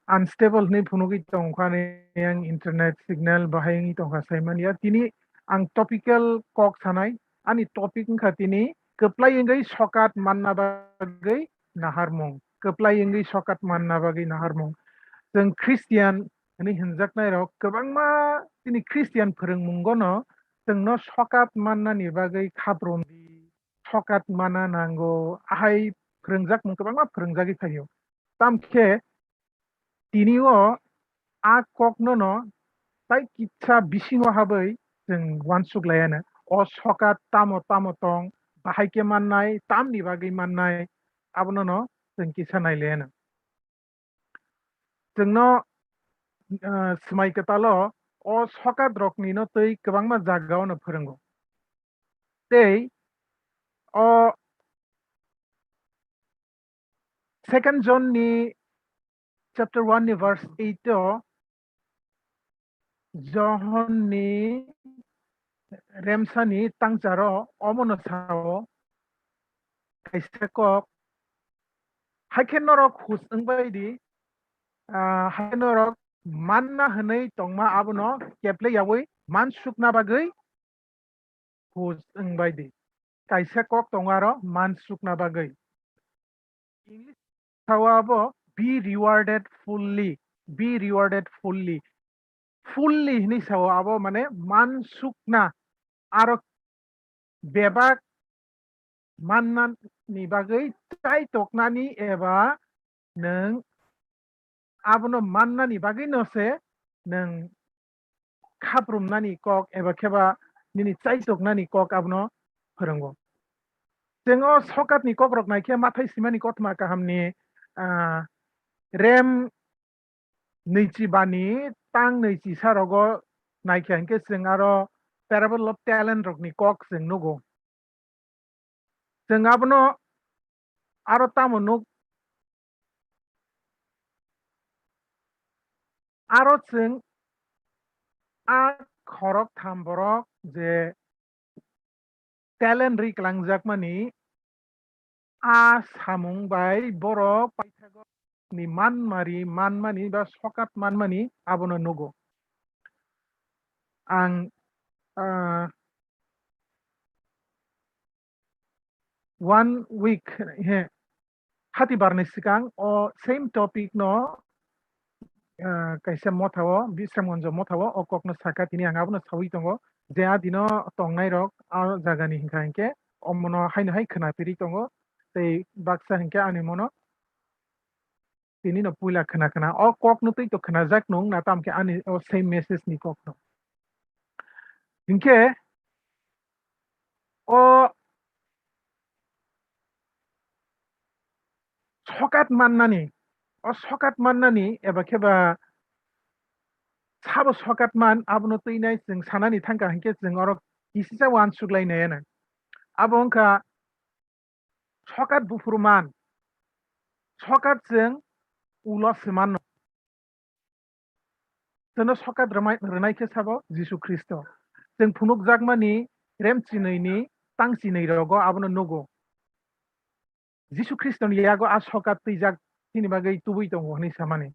Unstable hwnwi phunugwi tongkha ani yang internet signal bahai wngwi tongkha saimanya. Tini ang topical kok sanai, ani topic wngkha tini kwplai wngwi sokat manna bagwi naharmung. Kwplai wngwi sokat manna bagwi naharmung. Chwng Christian hwnwi hwnjaknairok kwbangma tini Christian phwrwngmungono chwngno sokat mannani bagwi khabrum di, sokat mana nango, ahai phwrwngjak mung kwbangma phwrwngjagwi phaio. Tamkhe tini o a koknono tai kisa bisingo habwi chwng uansuk laiano. O sokat tamo tamo tong, bahai khe mannai, tamni bagwi mannai, abonono chwng kisa nai laiano. Chwngno, ah, Swmai Kwtalo o sokat roknino twi kwbangma jagaono phwrwngo. Tei o Second John ni chapter one ni verse eight o Johon ni remsani tangcharo omono sao, kaisa kok, "Haikhe norok hus wngbai di, ah, haikhe norok manna hwnwi tongma abono keple yaui mansukna bagwi hus wngbai di." Kaisa kok tongo aro mansukna bagwi. English sao abo, "Be rewarded fully, be rewarded fully." Fully hwnwi sao abo mane mansukna, aro bebak mannani bagwi chaitoknani eba nwng abono mannani bagwino se nwng khaprumnani kok eba kheba nini chaitoknani kok abono phwrwngo. Chwng o sokatni kokrok naikhe Mathai Simani Kothoma Kahamni, ah, rem nwichi bani tang nwichi sa rogo naikha hinkhe chwng aro parable of talent rokni kok chwng nugo. Chwng abono aro tamo nuk, aro chwng a khorok tham borok je talent ri kwlangjakmani, a samung bai borok paithago ni manmari manmani ba sokat manmani abono nugo. Ang, ah, one week, he, hati barni swkang o same topic no, ah, kaisa motha o, Bisramganj motha o, o kok no saka, tini ang abono sawi tongo je a dino tongnai rok a jaga ni hinkha hinkhe omono haino hai khwna piri tongo, tei baksa hinkhe ani mono tini no puila khwna khwna o kok no twi to khwnajak nung na, tamkhe ani o same message ni kok no. Hinkhe o sokat mannani, o sokat mannani eba kheba sabo sokat man abono twinai chwng sanani thangkha hinkhe chwng oro kisisa uansuk lainai ano. Abo wngkha sokat buphuru man, sokat chwng ulo se mano. Chwngno sokat rwmai-, rwnai khe sabo Jisu Khristo. Chwng phunukjakmani rem chinwi ni tang chinwi rogo abono nugo. Jisu Khristoni yago a sokat twijak chini bagwi tubui tongo hwnwi samani.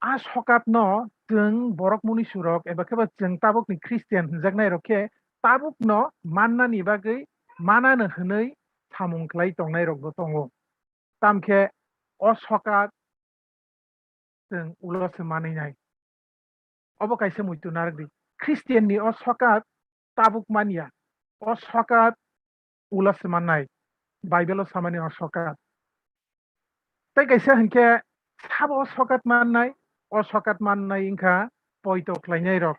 A sokatno chwng borok munisurok eba kheba chwng tabukni Christian hwnjaknairok khe tabukno mannani bagwi manano hwnwi samung khlai tongnairokbo tongo. Tamkhe o sokat chwng ulo se manwi nai. Obo kaisa muitu narwkdi. Christian ni o sokat tabuk manya. O sokat ulo se mannai. Bible o samani o sokat. Tei kaisa hinkhe sabo o sokat mannai, o sokat mannai wngkha poito khlainai rok.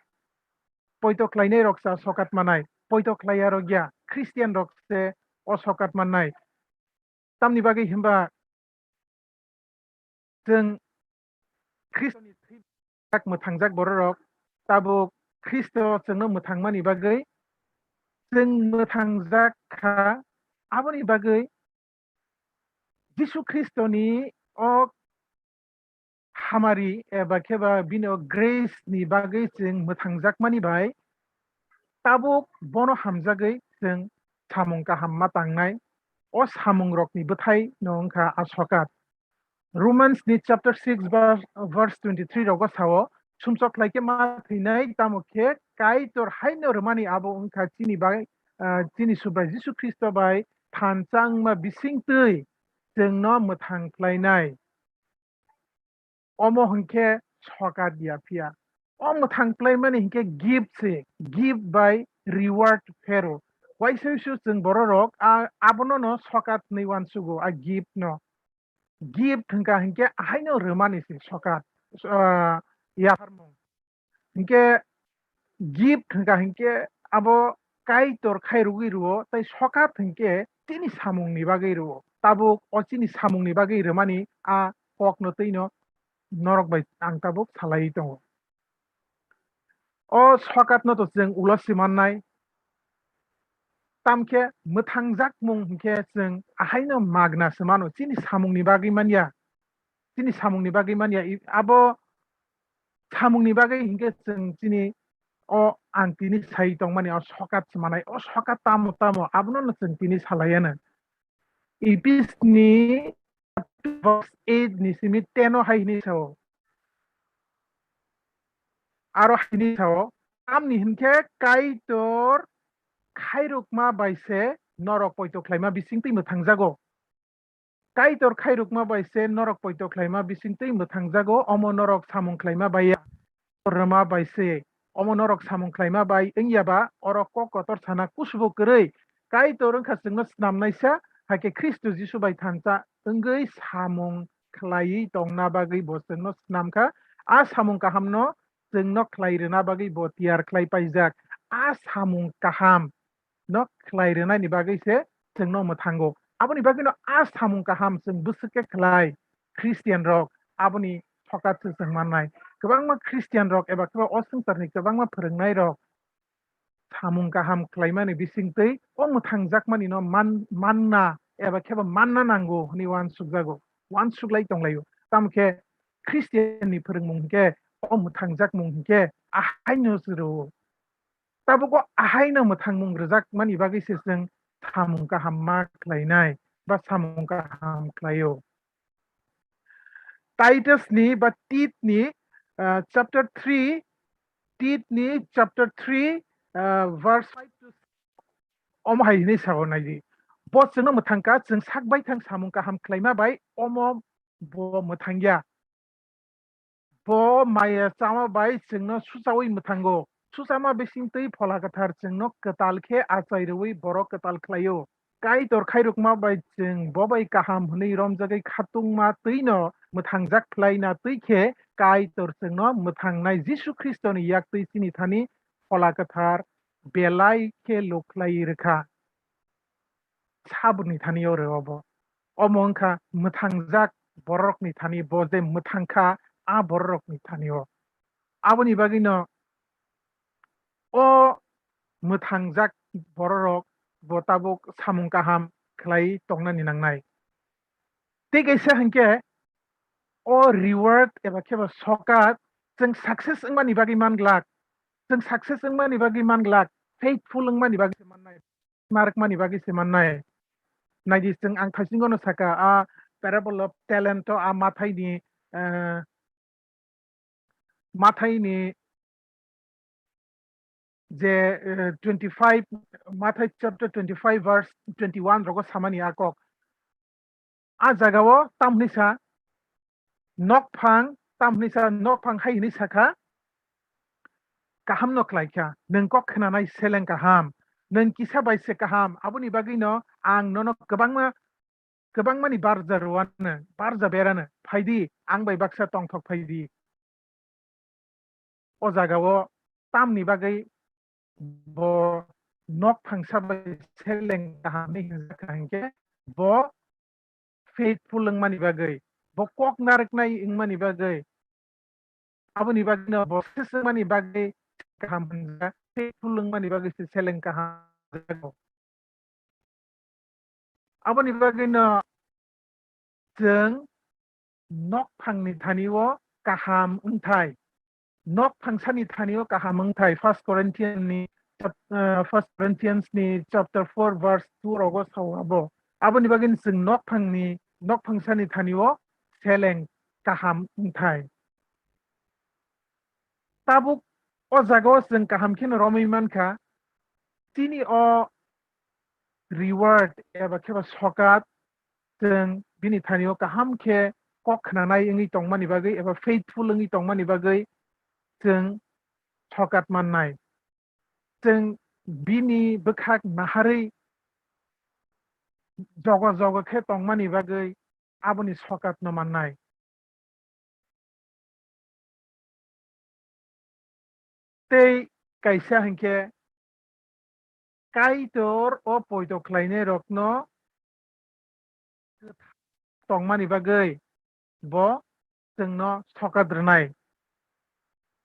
Poito khlainai rok sa sokat mannai, poito khlaiya rok ya, Christian rok se o sokat mannai. Tamni bagwi himba chwng Khristoni thwi jak mwthangjak bororok tabuk Khristo chwngno mwthangmani bagwi chwng mwthangjak kha, aboni bagwi Jisu Khristoni o hamari eba kheba bini o grace ni bagwi chwng mwthangjakmani bai tabuk bono hamjagwi chwng samung kaham ma tangnai. O samung rokni bwthai no wngkha a sokat. Romans ni chapter six verse, verse twenty three rogo sao, sumsok khlai khe ma thwinai, tamo khe Kaitor haino rwmani abo wngkha chini bai, ah, chini Subrai Jisu Khristo bai thansa wngma bisingtwi chwngno mwthang khlainai. Omo hwnkhe sokat ya phiya. O mwthang khlaimani hinkhe gift se, gift by reward phero. Waisa wisu chwng bororok a-, abono no sokat hinwi uansugo, a gift no. Gift hwnkha hinkhe ahaino rwmani se sokat, ah, yapharmung. Hinkhe gift hwnkha hinkhe abo Kaitor khairogwi rwo, tei sokat hinkhe chini samungni bagwi rwo. Tabuk o chini samungni bagwi rwmani a kokno twino norok bai ang tabuk salaiwi tongo. O sokatno to chwng ulo se mannai. Tamkhe mwthangjakmung hinkhe chwng ahaino magna se mano, chini samungni bagwi manya. Chini samungni bagwi manya. I-, abo samungni bagwi hinkhe chwng chini o ang tini sai tongmani o sokat se manai. O sokat tamo tamo abono no chwng tini salaiya no. Episni verse eight ni simi ten o hai hinwi sao. Aro hai hinwi sao, tamni hinkhe Kaitor khairokma bai se norok poito khlaima bisingtwi mwthangjago. Kaitor khairokma bai se norok poito khlaima bisingtwi mwthangjago, omo norok samung khlaima bai ya. Rwma bai se, omo norok samung khlaima bai wngya ba, oro kok kotor sana kusubo kwrwi. Kaitor wngkha chwngno snamnaisa, hakhe Khristo Jisu bai thansa wngwi samung khlaiwi tongna bagwi bo chwngno snamkha. A samung kahamno chwngno khlai rwna bagwi bo tiyar khlai paijak. A samung kaham no khlai rwnani bagwi se chwngno mwthango. Aboni bagwino a samung kaham chwng bwswk khe khlai Christian rok aboni sokat se chwng mannai. Kwbangma Christian rok eba khe o swngcharni kwbangma phwrwngnairok samung kaham khlaimani bisingtwi o mwthangjakmanino man-, manna eba khebo manna nango hwnwi uansukjago, uansuklai tonglaio. Tamo khe Christian ni phwrwngmung hinkhe o mwthangjakmung hinkhe ahaino se rwo. Tabuk o ahaino mwthangmung rwjakmani bagwi se chwng samung kaham ma khlainai ba samung kaham khlaio. Titus ni ba Tit ni, ah, chapter three, Tit ni chapter three, ah, verse five to omo hai hinwi sao naidi. Bo chwngno mwthangkha, chwng sak baithang samung kaham khlaima bai omo bo mwthangya. Bo maya chama bai chwngno suchaui mwthango. Suchama bisingtwi Phola Kwthar chwngno kwtal khe achai rwui borok kwtal khlaio. Kaitor khairokma bai chwng bo bai kaham hwnwi romjagwi khatungma twino mwthangjak khlaina twi khe Kaitor chwngno mwthangnai Jisu Khristoni yaktwi chini thani Phola Kwthar belai khe luk khlai rwkha. Saboni thani o rw obo. Omo wngkha mwthangjak borokni thani, bo je mwthangkha a borokni thani o. Aboni bagwino o mwthangjak bororok bo tabuk samung kaham khlai tongnani nangnai. Tei kaisa hinkhe o reward eba kheba sokat chwng success wngmani bagwi manglak, chwng success wngmani bagwi manglak, faithful wngmani bagwi se mannai, narwkmani bagwi se mannai. Naidi chwng ang thaisingono saka a parable of talent o a mathaini, eh, mathaini je, eh, twenty five, Mathai chapter twenty five verse twenty one rogo samani a kok. A jagao tamhwnwi sa nokphang, tamhwnwi sa nokphang hai hwnwi sakha, kaham no khlaikha, nwng kok khnanai seleng kaham, nwng kisa bai se kaham, aboni bagwino ang nono kwbangma kwbangmani barja rwano, barja berano, phaidi, ang bai baksa tongthok phaidi. O jagao tamni bagwi bo nokphangsa bai seleng kaham hinwi hinjakha hinkhe bo faithful wngmani bagwi, bo kok narwknai wngmani bagwi, aboni bagwino bo success wngmani bagwi kaham hwnjak, faithful wngmani bagwi se seleng kaham hwnjago. Aboni bagwino chwng nokphangni thani-o kaham wngthai, nokphangsani thani-o kaham wngthai, First Corinthians ni chap-, eh, First Corinthians ni chapter four verse two rogo sao abo. Aboni bagwino chwng nokphangni, nokphangsani thani-o seleng kaham wngthai. Tabuk o jagao chwng kaham kheno romwi mankha, chini o reward eba kheba sokat chwng bini thani-o kaham khe kok khnanai wngwi tongmani bagwi eba faithful wngwi tongmani bagwi chwng sokat mannai. Chwng bini bwkhak naharwi jogo jogo khe tongmani bagwi aboni sokatno mannai. Tei kaisa hinkhe Kaitor o poito khlainairokno tongmani bagwi bo chwngno sokat rwnai.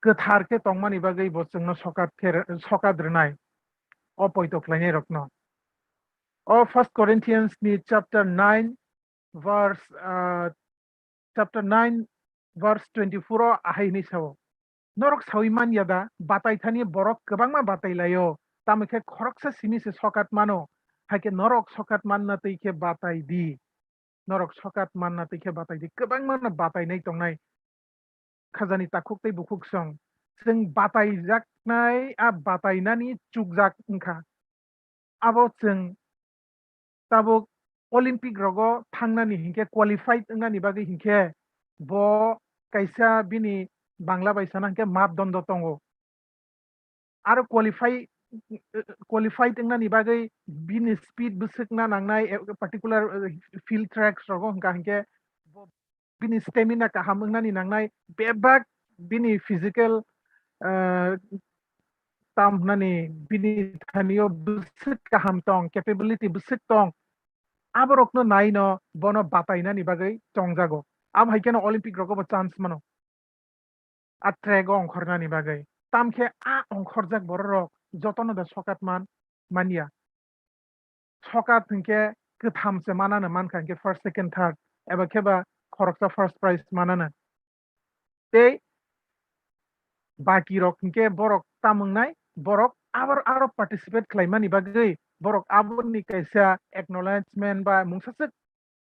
Kwthar khe tongmani bagwi bo chwngno sokat khe, sokat rwnai o poito khlainairokno. O First Corinthians ni chapter nine verse, ah, chapter nine verse twenty-four o ahai hwnwi sao, "Norok saui man ya da, batai thani borok kwbangma batai laio, tamo khe khoroksa simi se sokat mano, hai khe norok sokat manna twi khe batai di, norok sokat manna twi khe batai di." Kwbangma no batainai tongnai, khajani takhuk tei bukhuk song. Chwng bataijaknai, a batainani chukjak wngkha. Abo chwng tabuk Olympic rogo thangnani hinkhe qualified wngnani bagwi hinkhe bo kaisa bini Bangla bai sana hinkhe mapdondo tongo. Aro qualify, qualified wngnani bagwi bini speed bwswkna nangnai, eh, particular, eh, field tracks rogo hwnka hinkhe bo bini stamina kaham wngnani nangnai, bebak bini physical, eh, tam hwnani bini thanio bwswk kaham tong, capability bwswk tong, aborokno naino bono batainani bagwi chongjago. Abo hai kheno Olympic rogo bo chance mano a track o ongkhornani bagwi. Tamkhe a ongkhorjak bororok jotono da sokat man, manya. Sokat hinkhe kwtham se manano mankha hinkhe first, second, third, eba khe ba khoroksa first prize manano. Tei baki rok hinkhe borok tamwngnai, borok abo aro participate khlaimani bagwi borok aboni kaisa acknowledgement ba mungsaswk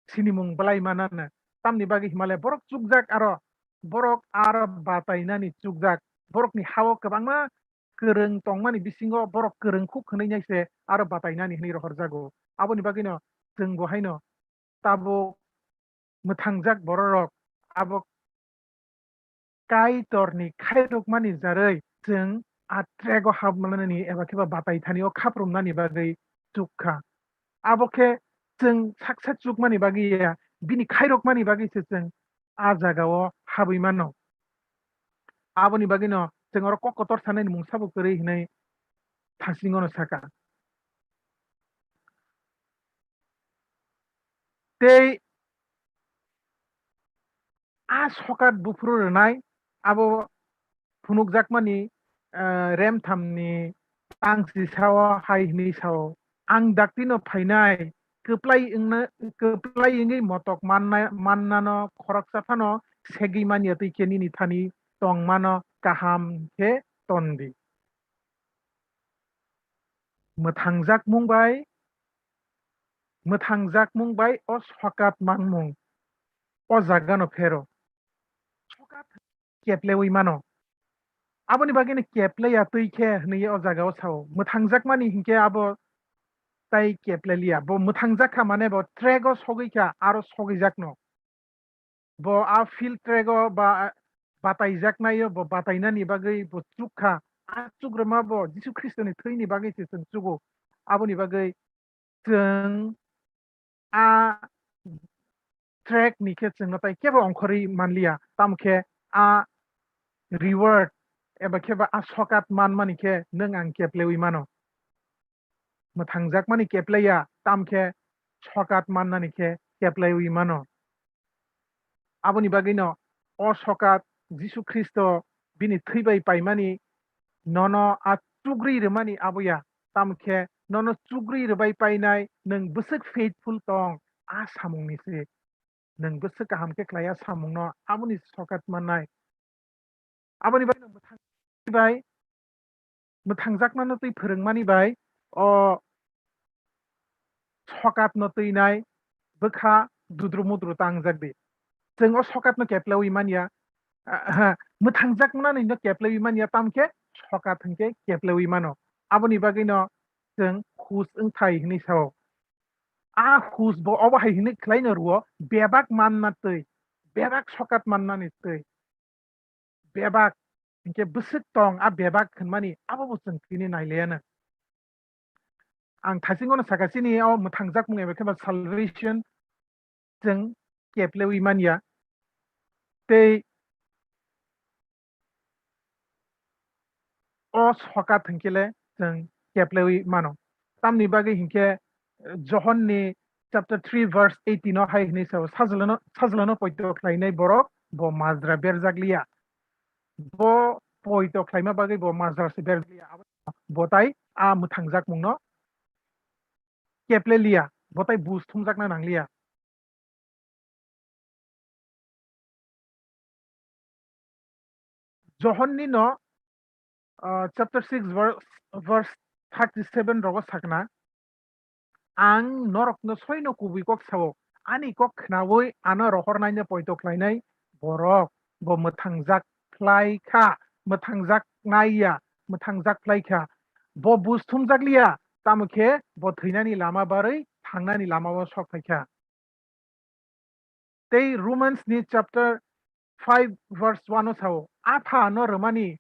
sinimung belai manano. Tamni bagwi himale borok chukjak aro, borok aro batainani chukjak. Borokni hao kwbangma kwrwng tongmani bisingo borok kwrwng khuk hwnwi nai se aro batainani hwnwi rohorjago. Aboni bagwino chwng bo haino tabuk mwthangjak bororok abo Kaitorni khairokmani jarwi chwng a track o hapmanani eba khe ba batai thani o khaprumnani bagwi chuk kha. Abo khe chwng saksa chukmani bagwi ya, bini khairokmani bagwi se chwng a jaga o habwi mano. Aboni bagwino chwng oro kok kotor sanani mung sabo kwrwi hinwi thasingo no saka. Tei a sokat buphuru rwnai abo phunukjakmani, eh, remthamni tangsi sao hai hwnwi sao, "Ang daktino phainai, kwplai wngna, kwplai wngwi motok manna, mannano khoroksa phano segwi manya twi khe nini thani tongmano kaham khe ton di." Mwthangjakmung bai, mwthangjakmung bai o sokat manmung o jagano phero. Sokat keplewi mano. Aboni bagwino kepleya twi khe hwnwi o jagao sao. Mwthangjakmani hinkhe abo tai kepleliya. Bo mwthangjak kha mane bo track o sogwi kha, aro sogwijakno. Bo a field track o ba, bataijaknai o bo batainani bagwi bo chuk kha. A chukrwma bo Jisu Khristoni thwini bagwi se chwng chugo. Aboni bagwi chwng a track ni khe chwngno tai kebo ongkhorwi manliya, tamo khe a reward eba khe ba a sokat manmani khe nwng ang keplewi mano. Mwthangjakmani kepleya, tamo khe sokat mannani khe keplewi mano. Aboni bagwino o sokat Jisu Khristo bini thwi bai paimani nono a chugri rwmani aboya, tamo khe nono chugri rwbai painai nwng bwswk faithful tong a samungni se. Nwng bwswk kaham khe khlai a samungno aboni sokat mannai. Aboni bagwino mwthang bai mwthangjakmano twi phwrwngmani bai o sokatno twinai bwkha dudru mudru tangjak di. Chwng o sokatno keplewi manya, ah, mwthangjakmani no keplewi manya, tamkhe sokat hwnkhe keplewi mano. Aboni bagwino chwng hus wngthai hwnwi sao. A hus bo obo hai hwnwi khlaino rwo, bebak manna twi, bebak sokat mannani twi. Bebak hinkhe bwswk tong a bebak hwnmani abo bo chwng tini nailaiano. Ang thaisingono saka chini o mwthangjakmung eba khe ba salvation chwng keplewi manya. Tei o sokat hinkhe le chwng keplewi mano. Tamni bagwi hinkhe Johon ni chapter three verse eighteen o hai hwnwi sao, "Sajlano, sajlano poito khlainai borok bo majra berjak liya." Bo poito khlaima bagwi bo majra se berjak liya. Bo tai a mwthangjakmungno keple liya, bo tai bus thumjakna nang liya. Johon ni no, ah, chapter six verse, verse thirty seven rogo sakna, "Ang norokno soino kubui kok sao, ani kok khnaui ano rohornaino poito khlainai borok bo mwthangjak khlai kha, mwthangjak nai ya, mwthangjak khlai kha. Bo bus thumjak liya, tamo khe bo thwinani lama barwi thangnani lamao sok phai kha." Tei Romans ni chapter five verse one o sao, "Apha no rwmani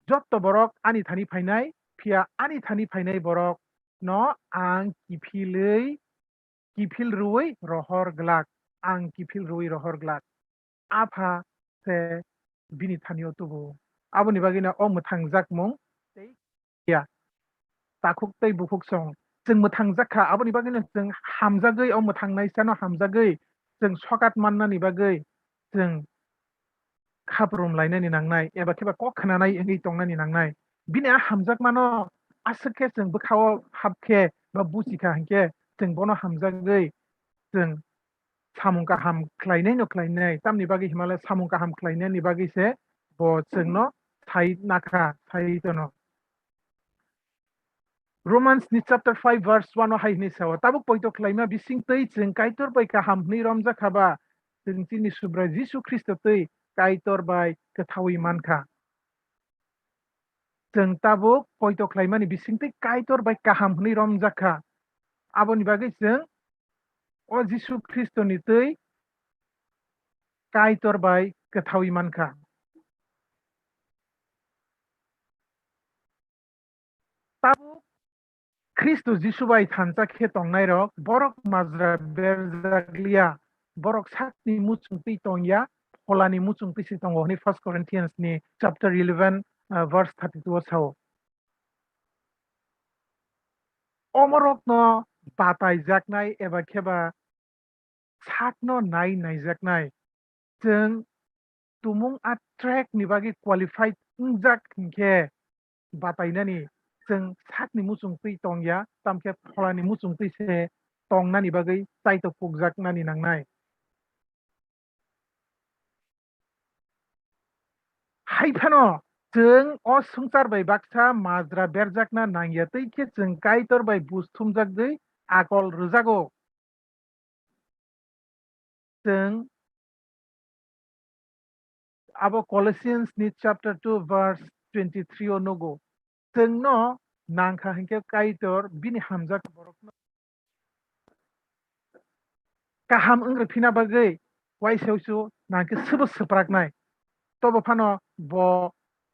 jotto borok ani thani phainai, phiya ani thani phainai borok no ang kiphilwi, kiphil rwui rohor glak, ang kiphil rwui rohor glak." Apha se bini thani o tubu. Aboni bagwi no o mwthangjakmung tei ya. Takhuk tei bukhuk song. Chwng mwthangjak kha, aboni bagwino chwng hamjagwi, o mwthangnaisano hamjagwi chwng sokat mannani bagwi chwng khaprum lainani nangnai, eba khe ba kok khnanai wngwi tongnani nangnai. Bini a hamjakmano aswk khe chwng bwkhao hap khe ba buchi kha hinkhe chwng bono hamjagwi chwng samung kaham khlainaino khlainai, tamni bagwi himale samung kaham khlainani bagwi se bo chwngno sai nakha, sai tono. Romans ni chapter five verse one o hai hwnwi sao, "Tabuk poito khlaima bising twi chwng Kaitor bai kaham hwnwi romjak kha ba, chwng chini Subrai Jisu Khristo twi Kaitor bai kwthaui man kha." Chwng tabuk poito khlaimani bising twi Kaitor bai kaham hwnwi romjak kha. Aboni bagwi chwng o Jisu Khristoni twi Kaitor bai kwthaui man kha. Tabuk Khristo Jisu bai thansa khe tongnairok, borok majra berjak liya, borok sakni muchung twi tong ya, pholani muchung twi se tongo hwnwi First Corinthians ni chapter eleven, uh, verse thirty two o sao. Omorokno bataijaknai eba khe ba sakno nai naijaknai. Chwng tumung a track ni bagwi qualified wngjak hinkhe batainani chwng sakni muchung twi tong ya, tamkhe pholani muchung twi se tongnani bagwi chaitok pukjaknani nangnai. Hai phano chwng o swngchar bai baksa majra berjakna nang ya, tei khe chwng Kaitor bai bus thumjak jwi akol rwjago. Chwng abo Colossians ni chapter two verse twenty three o nugo. Chwngno nangkha hinkhe Kaitor bini hamjak borokno kaham wngri phina bagwi waisa uisu nangkhe swbo swpraknai. Tobo phano bo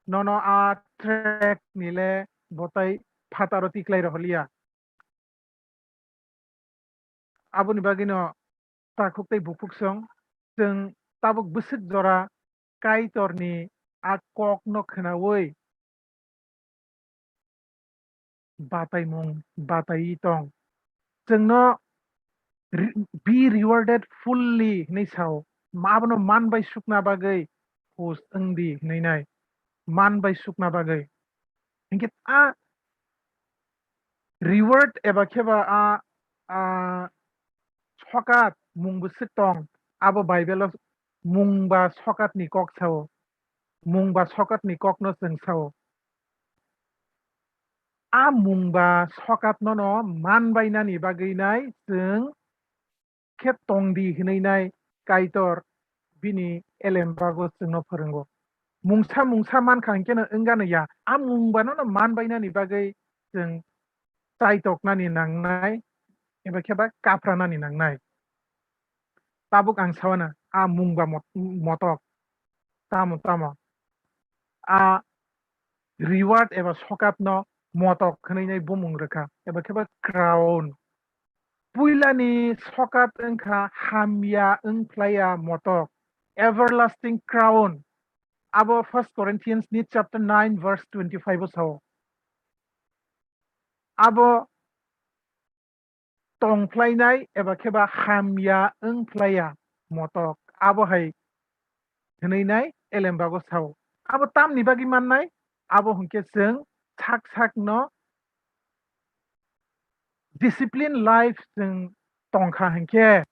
nono a track ni le bo tai phataro tiklai rohorliya. Aboni bagwino takhuk tei bukhuk song, chwng tabuk bwswk jora Kaitorni a kokno khwnaui bataimung bataiwi tong. Chwngno re-, be rewarded fully hwnwi sao. Ma-, abono man bai sukna bagwi khus wng di hwnwi nai. Man bai sukna bagwi. Hinkhe a reward eba khe ba a, a, sokat mung bwswk tong, abo Bible o mung ba sokat ni kok sao, mung ba sokat ni kok no chwng sao. A mung ba sokat no no man bainani bagwi nai chwng khe tong di hwnwi nai Kaitor bini elembago chwngno phwrwngo. Mungsa mungsa mankha hinkhe no wngano ya, a mung bano no man bainani bagwi chwng chaitoknani nangnai, eba khe ba kapranani nangnai. Tabuk ang sawana a mung ba mot-, motok. Tamo, tamo. a reward eba sokapno motok hwnwi nai bumung rwkha, eba khe ba crown. Puilani sokap wngkha hamya wng phlaiya motok, everlasting crown. Abo First Corinthians ni chapter nine verse twenty-five o sao. Abo tong phlainai eba khe ba hamya wng phlaiya motok, abo hai hwnwi nai elembago sao. Abo tamni bagwi mannai? Abo hwnkhe chwng sak sakno discipline life chwng tongkha hwnkhe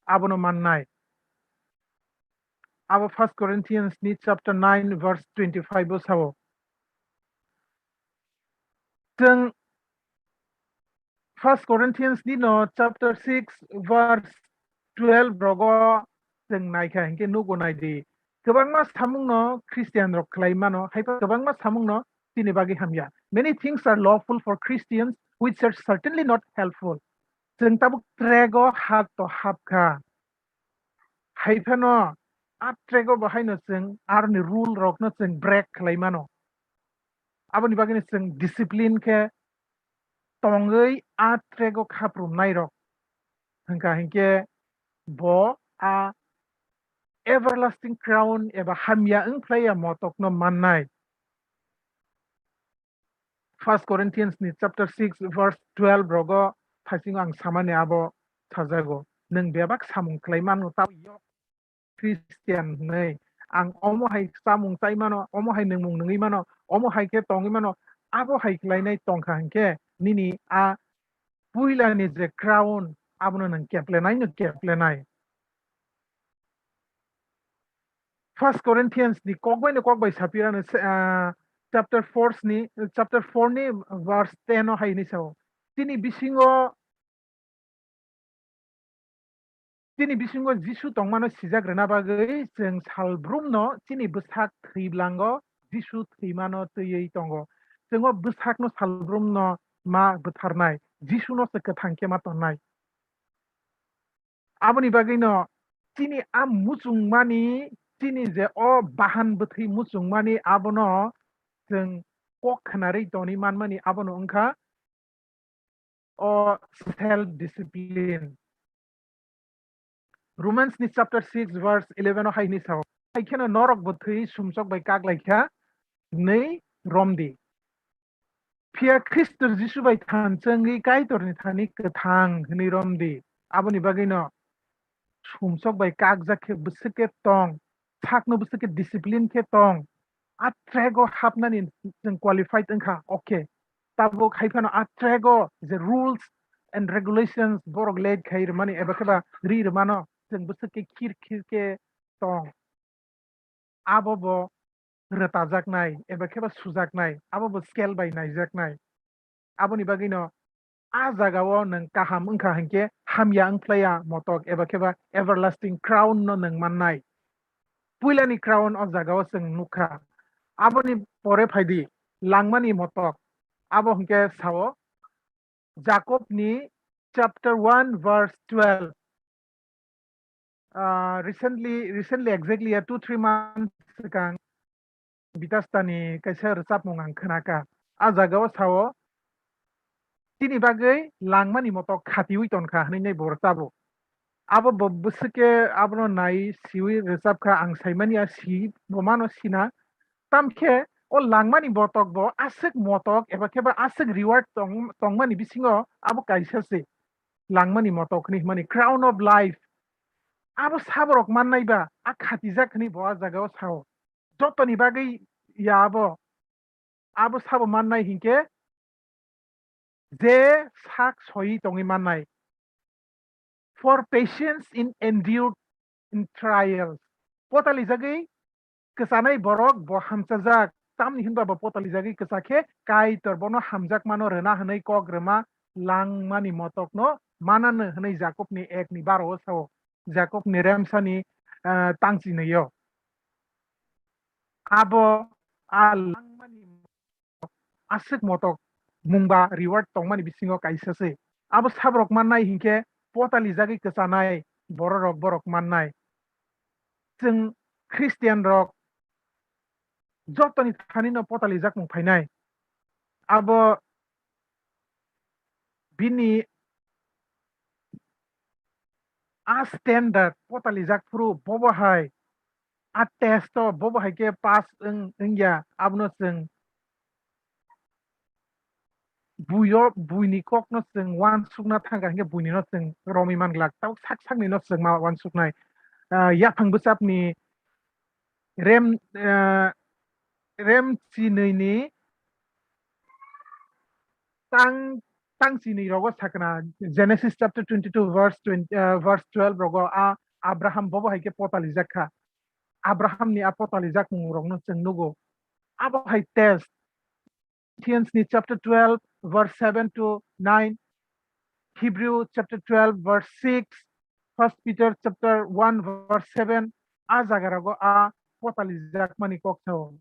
abono mannai. Abo First Corinthians ni chapter nine verse twenty-five o sao. Chwng First Corinthians ni no chapter six verse twelve rogo chwng naikha hwnkhe nugo naidi. Kwbangma samungno Christian rok khlai mano, hai kwbangma samungno chini bagwi hamya. Many things are lawful for Christians, which are certainly not helpful. Chwng tabuk track o hap to hapkha. Hai phano a track o bo haino chwng aroni rule rokno chwng break khlai mano. Aboni bagwino chwng discipline khe tongwi a track o khaprumnai rok hwnkha hwnkhe bo a everlasting crown eba hamya wng phlaiya motokno mannai. First Corinthians ni chapter six verse twelve rogo thaisingo ang samani abo sajago. Nwng bebak samung khlai mano, tamo yok Christian hwnwi. Ang omo hai chamung chai mano, omo hai nwngmung nwngwi mano, omo hai khe tongwi mano, abo hai khlainai tongkha hwnkhe nini a puilani je crown abono nwng keplenai no keplenai. First Corinthians ni kok bai no kok bai sapirano, ah, chapter four ni, chapter four ni verse ten o hai hwnwi sao. Chini bisingo, chini bisingo Jisu tongmano sijak rwna bagwi chwng salbrumno chini bwsak thwi bwlango Jisu thwimano twiwi tongo. Chwng o bwsakno salbrumno ma bwtharnai, Jisuno se kwthang khe ma tonnai. Aboni bagwino chini a muchungmani, chini je o bahan bwthwi muchungmani abono chwng kok khnarwi tonwi manmani abono wngkha o self discipline. Romans ni chapter six verse eleven o hai hwnwi sao, "Hai kheno norok bo thwi sumsok bai kak lai kha hwnwi rom di. Phiya Khristo Jisu bai thanchwngwi Kaitorni thani kwthang hwnwi rom di." Aboni bagwino sumsok bai kakjak khe bwswk khe tong, sakno bwswk khe discipline khe tong, a track o hapnani chwng qualified wngkha, okay. Tabuk hai phano a track o je rules and regulations borok late khai rwmani eba khe ba ri rwmano chwng bwswk khe khir khir khe tong. Abo bo rwtajaknai eba khe ba sujaknai, abo bo scale bai naijaknai. Aboni bagwino a jagao nwng kaham wngkha hinkhe hamya wngphlaiya motok eba khe ba everlasting crown no nwng mannai. Puilani crown o jagao chwng nukha. Aboni pore phaidi langmani motok. Abo hinkhe sao Jakob ni chapter one verse twelve. Ah, recently, recently exactly ya two three months swkang Bitasita ni kaisa rwchapmung ang khwnakha. A jagao sao, "Chini bagwi langmani motok khatiwi tonkha," hwnwi nai bo rwchabo. Abo bo bwswk khe abono nai siwi rwchapkha, ang saimani a si bo mano sina. Tamkhe o langmani motok bo aswk motok eba khe ba aswk reward tong-, tongmani bisingo abo kaisa se. Langmani motok hwnwi hwnmani crown of life. Abo saborok mannai ba, a khatijak hwnwi bo a jagao sao. Jotoni bagwi ya abo. Abo sabo mannai hinkhe je sak soiwi tongwi mannai. For patience in endure in trials. Potalijagwi kwchanai borok bo hamchajak, tamni hinba bo potalijagwi kwcha khe Kaitor bono hamjakmano rwna hwnwi kok rwma langmani motokno manano hwnwi Jakobni ek ni baro o sao. Jakobni remsani, ah, tangchinwi o. Abo a langmani aswk motok mung ba reward tongmani bisingo kaisa se. Abo saborok mannai hinkhe potalijagwi kwchanai bororok borok mannai. Chwng Christian rok jotoni thani no potalijakmung phainai. Abo bini a standard potalijak phuru bobo hai a test o bobo hai khe pass wng, wngya, abono chwng buio, buini kokno chwng uansukna thangkha hinkhe buini no chwng romwi manglak. Tabuk sak sakni no chwng ma uansuknai. Ah, yaphang bwsapni rem, ah, rem chinwi ni tang, tang chinwi rogo sakna, Genesis chapter twenty-two verse twenty, ah, verse twelve rogo a Abraham bobo hai khe potalijak kha. Abraham ni a potalijakmung rokno chwng nugo. Abo hai test. Corinthians ni chapter twelve verse seven to nine, Hebrew chapter twelve verse six, First Peter chapter one verse seven, a jaga rogo a potalijakmani kok sao.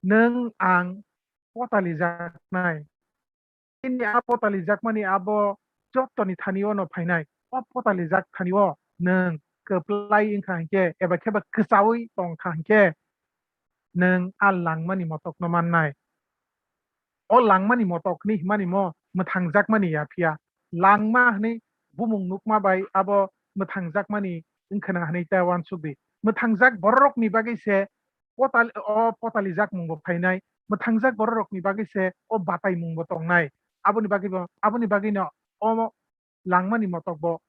Nwng ang potalijaknai. Nini a potalijakmani abo jotoni thani-o no phainai. O potalijak thani-o nwng kwplai wngkha hinkhe eba khe ba kwchaui tongkha hinkhe nwng a langmani motokno mannai. O langmani motok hwnwi himani mo mwthangjakmani ya phiya. Langma hwnwi bumung nukma bai abo mwthangjakmani wngkhwna hwnwi ta uansuk di. Mwthangjak bororokni bagwi se potal-, o potalijakmung bo phainai, mwthangjak bororokni bagwi se o bataimung bo tongnai. Aboni bagwi bo, aboni bagwino o langmani motok bo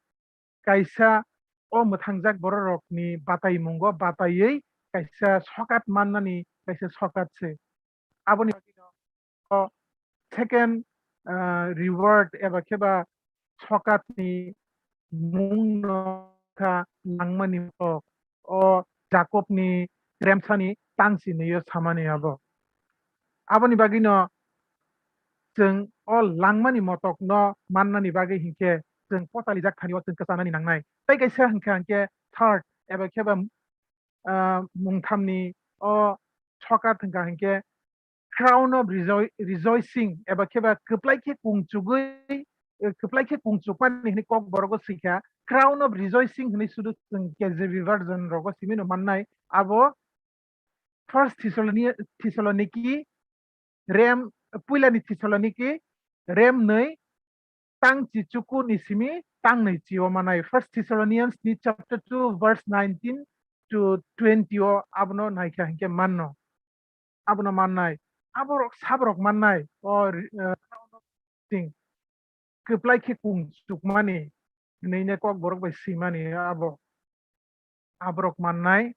kaisa o mwthangjak bororokni bataimungo bataiwi kaisa sokat mannani kaisa sokat se. Aboni bagwino o second, ah, reward eba khe ba sokatni mungno kha langmani motok. O Jakobni remsani tang chinwi-o samani abo. Aboni bagwino chwng o langmani motokno mannani bagwi hinkhe chwng potalijak thani-o chwng kwchanani nangnai. Tei kaisa hinkha hinkhe third eba khe ba, ah, mungthamni o sokat hinkha hinkhe crown of rejoi-, rejoicing eba khe ba kwplai khe kungchugwi, eh, kwplai khe kungchukmani hwnwi kok borogo swikha, crown of rejoicing hwnwi sudu chwng K J V version rogo simino mannai. Abo First Thessaloni-, Thessaloniki rem, puilani Thessaloniki rem nwi tang chi chuku ni simi tang nwi chi o manai. First Thessalonians ni chapter two verse nineteen to twenty o abono naikha hinkhe manno. Abono mannai. Aborok saborok mannai. O ri-, eh, thing kwplai khe kung chukmani hwnwi ne kok borok bai swimani abo. Aborok mannai,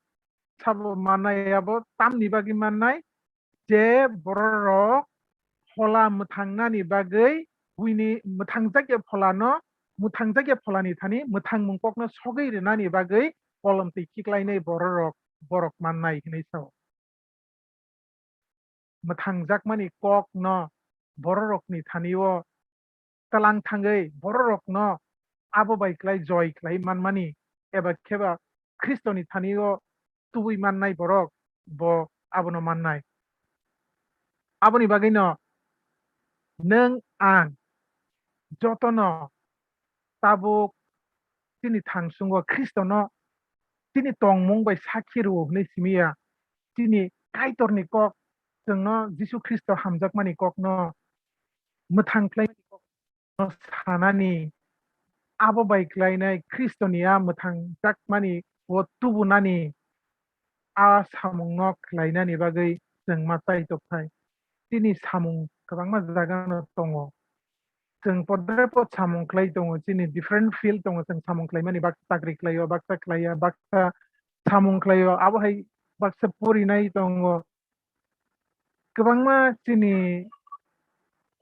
sabo mannai abo tamni bagwi mannai, je bororok phola mwthangnani bagwi buini mwthangjak ya pholano, mwthangjak ya pholani thani mwthangmung kokno sogwi rwnani bagwi kolom twi khiklainai bororok, borok mannai hwnwi sao. Mwthangjakmani kokno bororokni thani-o tlang thangwi bororokno abo bai klai joi khlai manmani eba khe ba Khristoni thani-o tubui mannai borok bo abono mannai. Aboni bagwino nwng ang jotono tabuk chini thangsungo Khristono chini tongmung bai sakhi rwo hwnwi simi ya. Chini Kaitorni kok, chwngno Jisu Khristo hamjakmani kokno mwthang khlaimani kokno sanani, abo bai khlainai Khristoni a mwthangjakmani o tubunani a samungno khlainani bagwi chwng ma chai tokthai. Chini samung kwbangma jagano tongo. Chwng podre pod samung khlai tongo, chini different field tongo, chwng samung khlaimani baksa chakri khlaio, baksa khlaiya, baksa samung khlaio, abo hai baksa porinai tongo. Kwbangma chini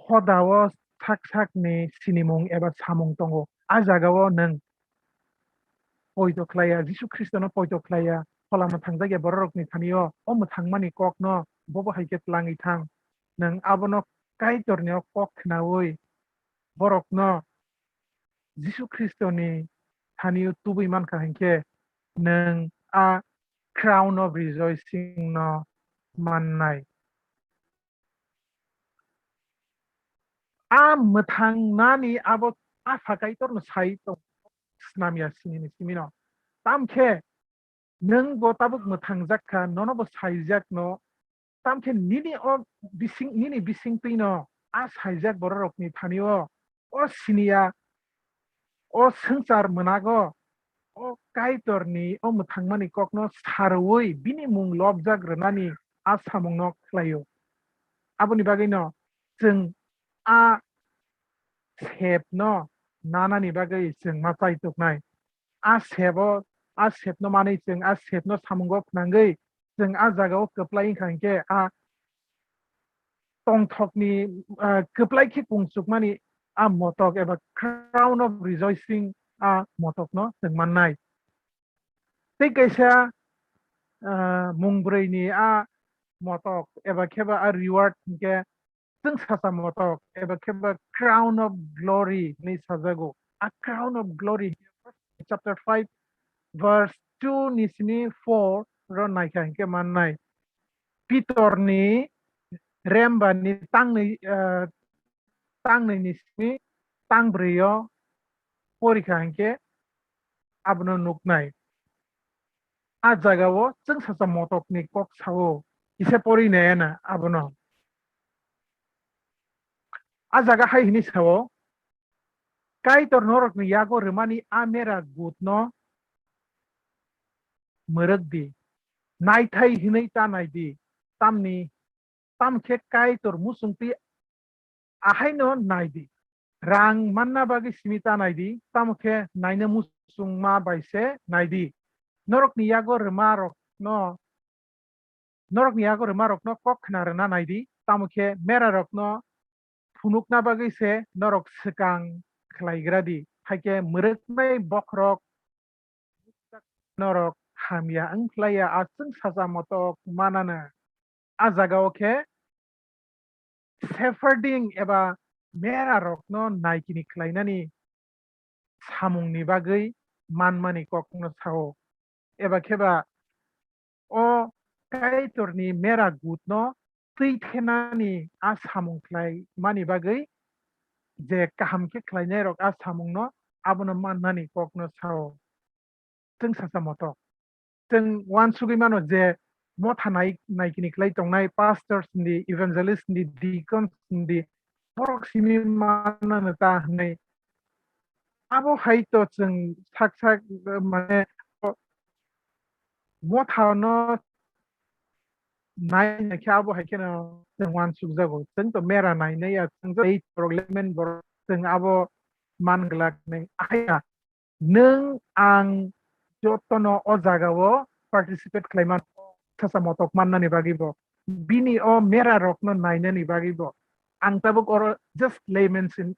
hodao sak sakni sinimung eba samung tongo. A jagao nwng poito khlaiya, Jisu Khristono poito khlaiya, phola mwthangjakya bororokni thani-o, o mwthangmani kokno bobo hai khe tlangwi thang. Nwng abono Kaitorni o kok khnaui borokno Jisu Khristoni thani-o tubui mankha hinkhe, nwng a crown of rejoicing no mannai. A mwthangnani abo Apha Kaitorno sai tong snamya sinini simino. Tamkhe nwng bo tabuk mwthangjak kha, nono bo saijakno, tamkhe nini o bising, nini bisingtwino a saijak bororokni thani o, o siniya, o swngchar mwnago, o Kaitorni o mwthangmani kokno sarwi bini mung lobjak rwnani a samungno khlaio. Aboni bagwino chwng a sepno nanani bagwi chwng ma chai tuknai. A sebo, a sepno manwi chwng a sepno samungo phnangwi chwng a jagao kwplai wngkha hinkhe a tongthokni, ah, kwplai khe kungsukmani a motok eba crown of rejoicing a motokno chwng mannai. Tei kaisa, ah, mung brwini a motok eba kheba a reward hinkhe chwngsacha motok eba kheba crown of glory hinwi sajago. A crown of glory, chapter five, verse two ni simi four ro naikha hinkhe mannai. Pitorni rembani tangnwi, eh, tangnwi ni simi tangbrwi o porikha hinkhe abono nuknai. A jagao chwngsacha motokni kok sao, kisa pori nai na abono. A jaga hai hini sao, Kaitor norokni yago rwmani a mera gutno mwrwk di, naithai hinwi ta nai di, tamni, tamkhe Kaitor muchungtwi ahaino nai di. Rang manna bagwi simi ta nai di, tamo khe naina muchungma bai se nai di. Norokni yago rwma rokno, norokni yago rwma rokno kok khna rwna nai di, tamo khe mera rokno phunukna bagwi se norok swkang khlaigra di. Hai khe mwrwknai bokhorok norok hamya wng phlaiya, a chwngsacha motok manano. A jagao khe shepherding eba mera rokno naikini khlainani samungni bagwi manmani kokno sao. Eba kheba o Kaitorni mera gutno twi thenani a samung khlai mani bagwi je kaham khe khlainai rok a samungno abono mannani kokno sao. Chwngsacha motok. Chwng uansugwi mano je motha nai, naikini khlai tongnai pastors ni, evangelist ni, deacons ni, borok simi manano ta hwnwi. Abo hai to chwng sak sak, eh, mane, o, mothano nai nai khe abo hai kheno chwng uansukjago. Chwng to mera nainai ya, chwng to ei problem borok chwng abo man glak nai. Ahai ya, nwng ang jotono o jagao participate khlai mano, sacha motok mannani bagwi bo, bini o mera rokno nainani bagwi bo. Ang tabuk oro just layman sin,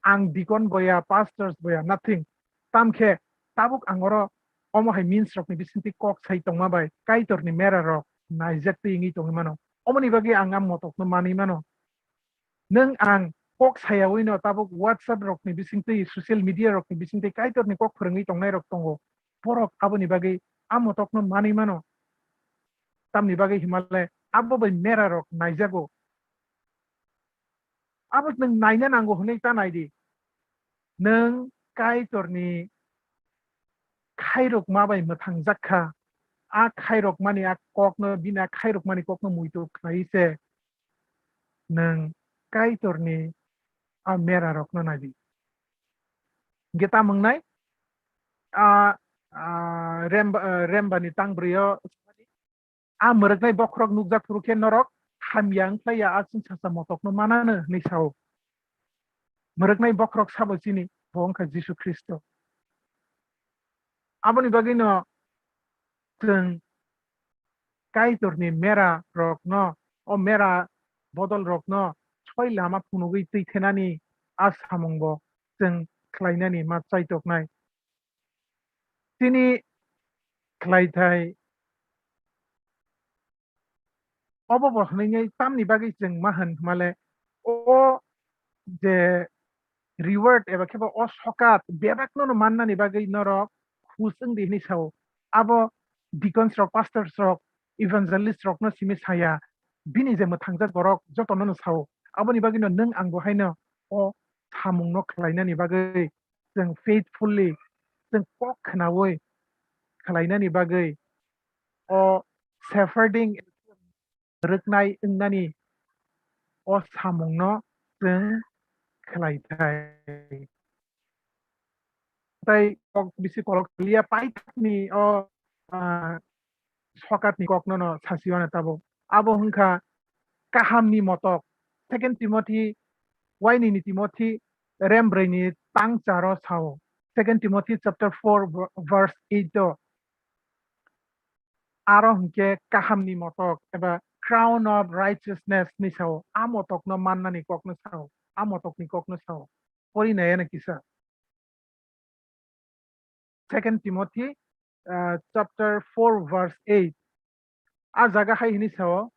ang deacon boya, pastors boya, nothing. Tamkhe tabuk ang oro omo hai means rokni bisingtwi kok sai tongma bai Kaitorni mera rok naijak twi wngwi tongwi mano. Omoni bagwi ang a motokno manwi mano. Nwng ang kok sayawi no tabuk WhatsApp rokni bisingtwi, social media rokni bisingtwi Kaitorni kok phwrwngwi tongnai rok tongo. Borok aboni bagwi a motokno manwi mano. Tamni bagwi himale abo bai mera rok naijago. Abo nwng naina nango hwnwi ta nai di. Nwng Kaitorni khairokma bai mwthangjak kha. A khairokmani a kokno, bini a khairokmani kokno muitu khlai se nwng Kaitorni a mera rokno nai di. Hinkhe tamo wngnai? A, a, remba, a, rembani tang brwi o a mwrwknai bokhorok nukjak phuru khe norok hamya wng phlai ya, a chwngsacha motokno manano hwnwi sao. Mwrwknai bokhorok sabo chini, bo wngkha Jisu Khristo. Aboni bagwino chwng Kaitorni mera rokno, o mera bodol rokno soi lama phunugwi twi thenani a samungbo chwng khlainani ma chaitoknai. Chini khlaithai obo bo hwnwi tamni bagwi chwng ma hwn hwnmale, o je reward eba khebo o sokat bebakno no mannani bagwi norok khus wng di hwnwi sao. Abo deacons rok, pastors rok, evangelist rokno simi saya, bini je mwthangjak borok jotono no sao. Aboni bagwino nwng ang bo haino o samungno khlainani bagwi chwng faithfully chwng kok khnaui khlainani bagwi o shepherding rwknai wngnani o samungno chwng khlai thai. Tei kok bisi kolok liya paithakni o, ah, sokatni kokno no sasi mano tabuk. Abo wngkha kahamni motok. Second Timothy, waini ni Timothy, rem brwi ni tang charo sao. Second Timothy chapter four verse eight o. Aro hwnkhe kahamni motok eba crown of righteousness ni sao. A motokno mannani kokno sao. A motokni kokno sao. Pori nai ano kisa. Second Timothy, ah, chapter four verse eight. A jaga hai hini sao,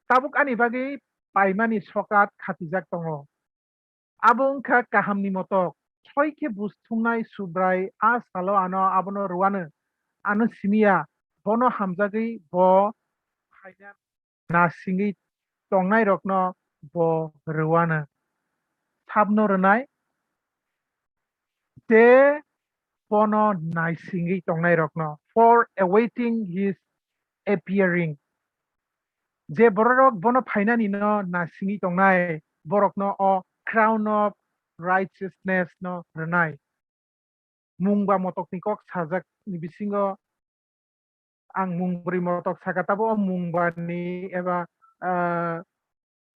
"Tabuk ani bagwi paimani sokat khatijak tongo. Abo wngkha kahamni motok. Soi khe buj thumnai Subrai a salo ano abono rwano. Ano simiya, bono hamjagwi bo phaina nasingwi tongnairokno bo rwano. Sabno rwnai, je bono naisingwi tongnairokno, for awaiting his appearing." Je bororok bono phainani no naisingwi tongnai, borokno o crown of righteousness no rwnai. Mungba motokni kok sajak ni bisingo ang mungbrwi motok saka, tabo o mungbani eba, ah,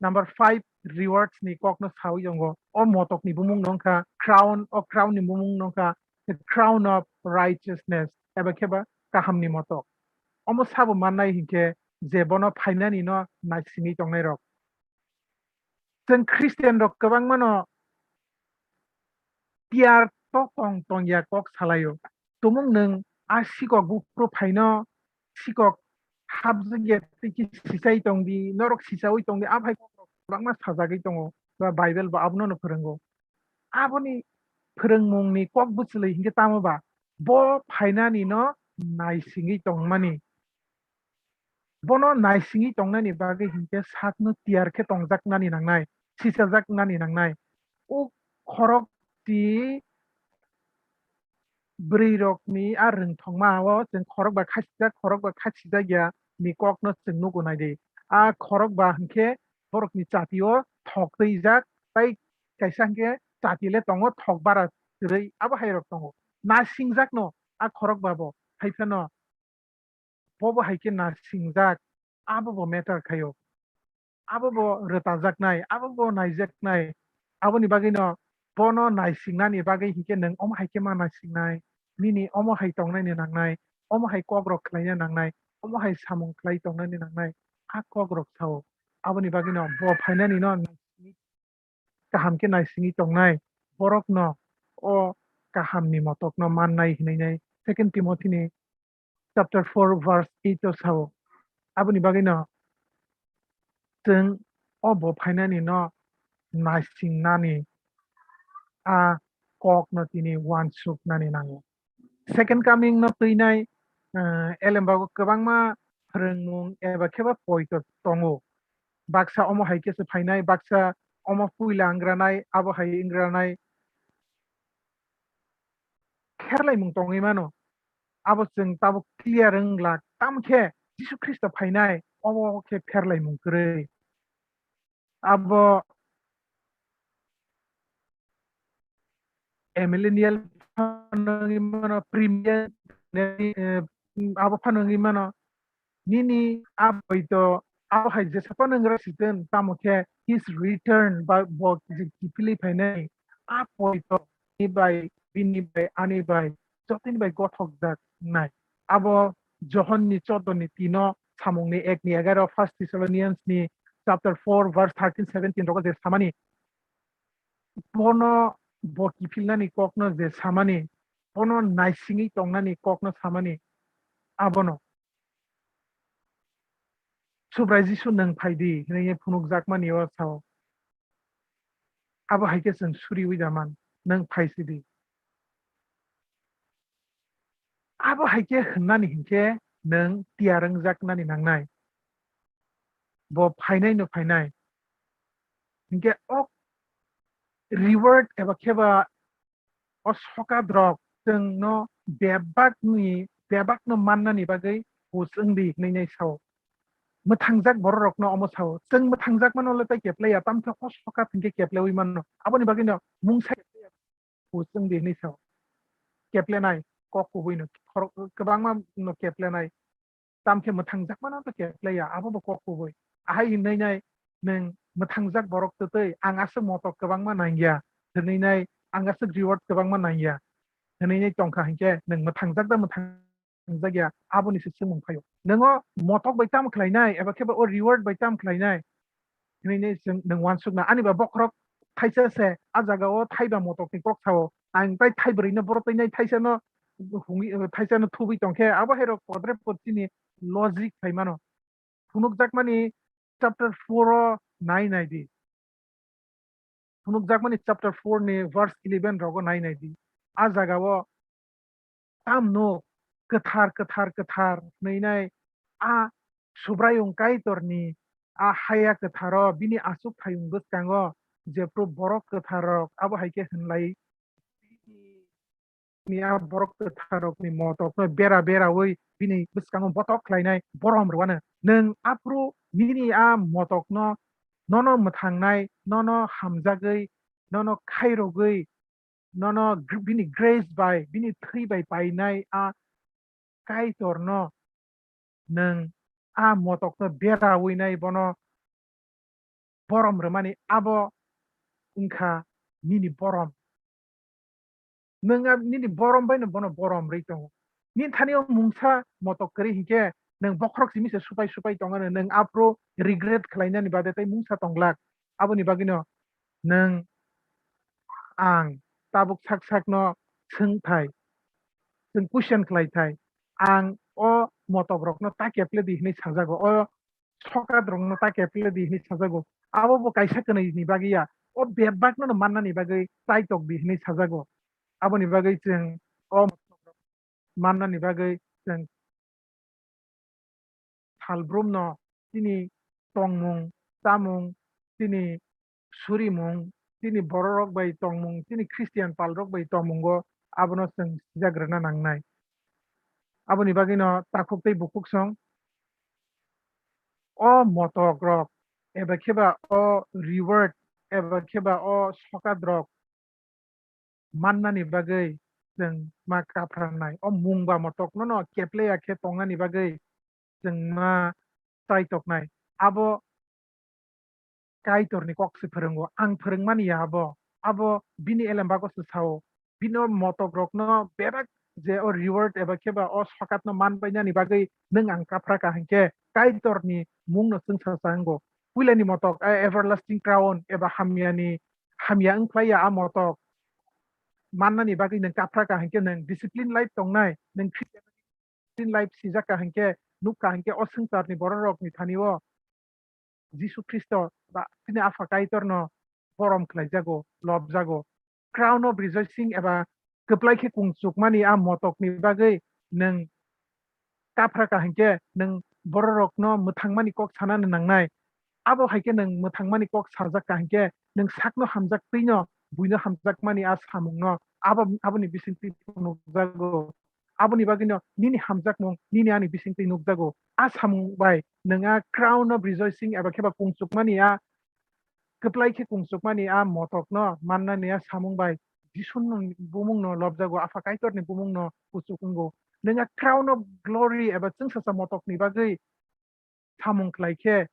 number five rewards ni kokno sawi tongo. O motokni bumung no wngkha crown, o crown ni bumung no wngkha the crown of righteousness, eba khe ba kahamni motok. Omo sabo mannai hinkhe je bono phainani no naisingwi tongnairok. Chwng Christian rok kwbangmano tiyar to tong tong ya kok salaio. Tumung nwng a sikok buphuru phaino sikok hapjak ya tei khe sichai tong di, norok sichaui tong di, a hai kok rok kwbangma sajagwi tongo, ba Bible bo abono no phwrwngo. Aboni phwrwngmungni kok bwchwlwi hinkhe tamo ba bo phainani no naisingwi tongmani. Bono naisingwi tongnani bagwi hinkhe sakno tiyar khe tongjaknani nangnai, sichajaknani nangnai. O khorokti bwrwirokni a rwngthoma o chwng khorokba khachijak, khorokba khachijak ya ni kokno chwng nugo naidi. A khorokba hinkhe borokni chati o thok twijak, tai kaisa hinkhe chati le tongo thok bara kwrwi, abo hai rok tongo. Naisingjakno a khorokba bo, hai phano bobo hai khe nasingjak, abo bo matter khaio, abo bo rwtajaknai, abo bo naijaknai. Aboni bagwino bono naisingnani bagwi hinkhe nwng omo hai khe ma naisingnai, nini omo hai tongnaini nangnai, omo hai kokrok khlaina nangnai, omo hai samung khlai tongnaini nangnai, a kokrok sao. Aboni bagwino bo phainani no kaham khe naisingwi tongnai borokno o kahamni motokno mannai hwnwi nai Second Timothy ni chapter four verse eight o sao. Aboni bagwino chwng o bo phainani no naisingnani a kokno tini uansuknani nango. Second coming no twinai, eh, elembago kwbangma phwrwngmung eba khe ba poito tongo. Baksa omo hai khe se phainai, baksa omo puila wngranai, abo hai wngranai. Kherlaimung tongwi mano. Abo chwng tabuk clear wng glak. Tamo khe Jisu Khristo phainai, obo khe pherlaimung kwrwi. Abo amillennial phano wngwi mano, premillennial, eh, abo phano wngwi mano. Nini a poito, abo hai jesa phano wngwi rw sitwng, tamo khe his return ba bo je kiphilwi phainai, a poito ni bai, bini bai, ani bai, jotoni bai gothokjak wngnai. Abo Johon ni choddo ni tino, samung ni ek ni egaroh, First Thessalonians ni chapter four verse thirteen seventeen rogo je samani, bono bo kiphilnani kokno je samani, bono naisingwi tongnani kokno samani, abono Subrai Jisu nwng phai di hwnwi phunukjakmani o sao. Abo hai khe chwng suriui da man, nwng phai si di. Abo hai khe hwnnani hinkhe nwng tiyar wngjaknani nangnai. Bo phainai no phainai. Hinkhe o reward eba khe ba o sokat rok chwngno bebak ni bebakno mannani bagwi hus wng di hwnwi nai sao. Mwthangjak bororokno omo sao. Chwng mwthangjak mano le tei keplaiya, tamkhe o sokat hinkhe keplaiwi mano. Aboni bagwino mungsa hus wng di hwnwi sao. Keplenai, kok kubuino, khorok-, kwbangma no keplenai. Tamkhe mwthangjak mano to keplaiya, abo bo kok kubui. Ahai hinwi nai nwng mwthangjak borok twtwi, ang aswk motok kwbangma nangya, hwnwi nai ang aswk reward kwbangma nangya, hwnwi nai tongkha hinkhe nwng mwthangjak da mwthang- thangjakya, aboni se swngmung phaio. Nwngo motok bai tamo khlainai, eba khe ba o reward bai tamo khlainai? Hinwi chwng nwng uansukna, ani ba bokhorok thaisa se, a jaga o thaiba motok ni kok sao. Ang tai thaibrwi no boro twi nai thaisa no hungwi, thaisa no thubwi tongkhe, abo hai rok podre pod chini logic phai mano. Phunukjakmani chapter four o nai nai di. Phunukjakmani chapter four ni verse eleven rogo nai nai di. A jaga o tamno kwthar, kwthar, kwthar hwnwi nai a Subraiyung Kaitorni a haya kwtharo bini achuk thayung bwskango jephru borok kwtharrok abo hai khe hwnlai ni a borok kwtharrokni motokno bera beraui bini bwskango botok khlainai borom rwano. Nwng aphuru nini a motokno nono mwthangnai, nono hamjagwi, nono khairogwi, nono gr-, bini grace bai, bini thwi bai painai a Kaitorno nwng a motokno beraui nai bono borom rwmani abo wngkha nini borom. Nwng a nini borom bai no bono borom rwi tongo. Nini thani o mungsa motok kwrwi hinkhe nwng bokhorok simi se supai supai tongano, nwng aphuru regret khlainani baade tei mungsa tonglak. Aboni bagwino nwng ang tabuk sak sakno swngthai, chwng question khlaithai, ang o motokrokno ta keple di hwnwi sajago, o sokatrokno ta keple di hwnwi sajago. Abo bo kaisa kwnwi ni bagwi ya, o bebakno no mannani bagwi chaitok di hwnwi sajago. Aboni bagwi chwng o mannani bagwi chwng salbrumno chini tongmung, chamung, chini surimung, chini bororok bai tongmung, chini Christian palrok bai tongmungo abono chwng sijak rwna nangnai. Aboni bagwino takhuk tei bukhuk song o motok rok eba khe ba o reward eba khe ba o sokat rok mannani bagwi chwng ma kaphrarnai. O mung ba motokno no kepleya khe tongnani bagwi chwng ma chaitoknai. Abo Kaitorni kok se phwrwngo, ang phwrwngmani ya abo. Abo bini elembago se sao. Bini o motokrokno bebak je o reward eba khe ba o sokatno man bainani bagwi nwng ang kaphra ka hinkhe Kaitorni mungno chwngsa cha wngo. Puilani motok, a everlasting crown eba hamyani, hamya wng phlai ya a motok mannani bagwi nwng kaphra ka hinkhe nwng discipline life tongnai, nwng Christian life sijak ka hinkhe, nuk ka hinkhe o swngcharni bororokni thani o Jisu Khristo ba chini Apha Kaitorno borom khlaijago, lobjago. Crown of rejoicing eba kwplai khe kungchukmani a motokni bagwi nwng kaphra ka hinkhe nwng bororokno mwthangmani kok sanani nangnai. Abo hai khe nwng mwthangmani kok sajak ka hinkhe nwng sakno hamjak twino buino hamjakmani a samungno abo, aboni bisingtwi nukjago. Aboni bagwino nini hamjakmung nini ani bisingtwi nukjago. A samung bai nwng a crown of rejoicing eba khe ba kungchukmani a kwplai khe kungchukmani a motokno mannani a samung bai Jisuni bumungno lobjago, Apha Kaitorni bumungno kuchuk wngo. Nwng a crown of glory eba chwngsacha motokni bagwi samung khlai khe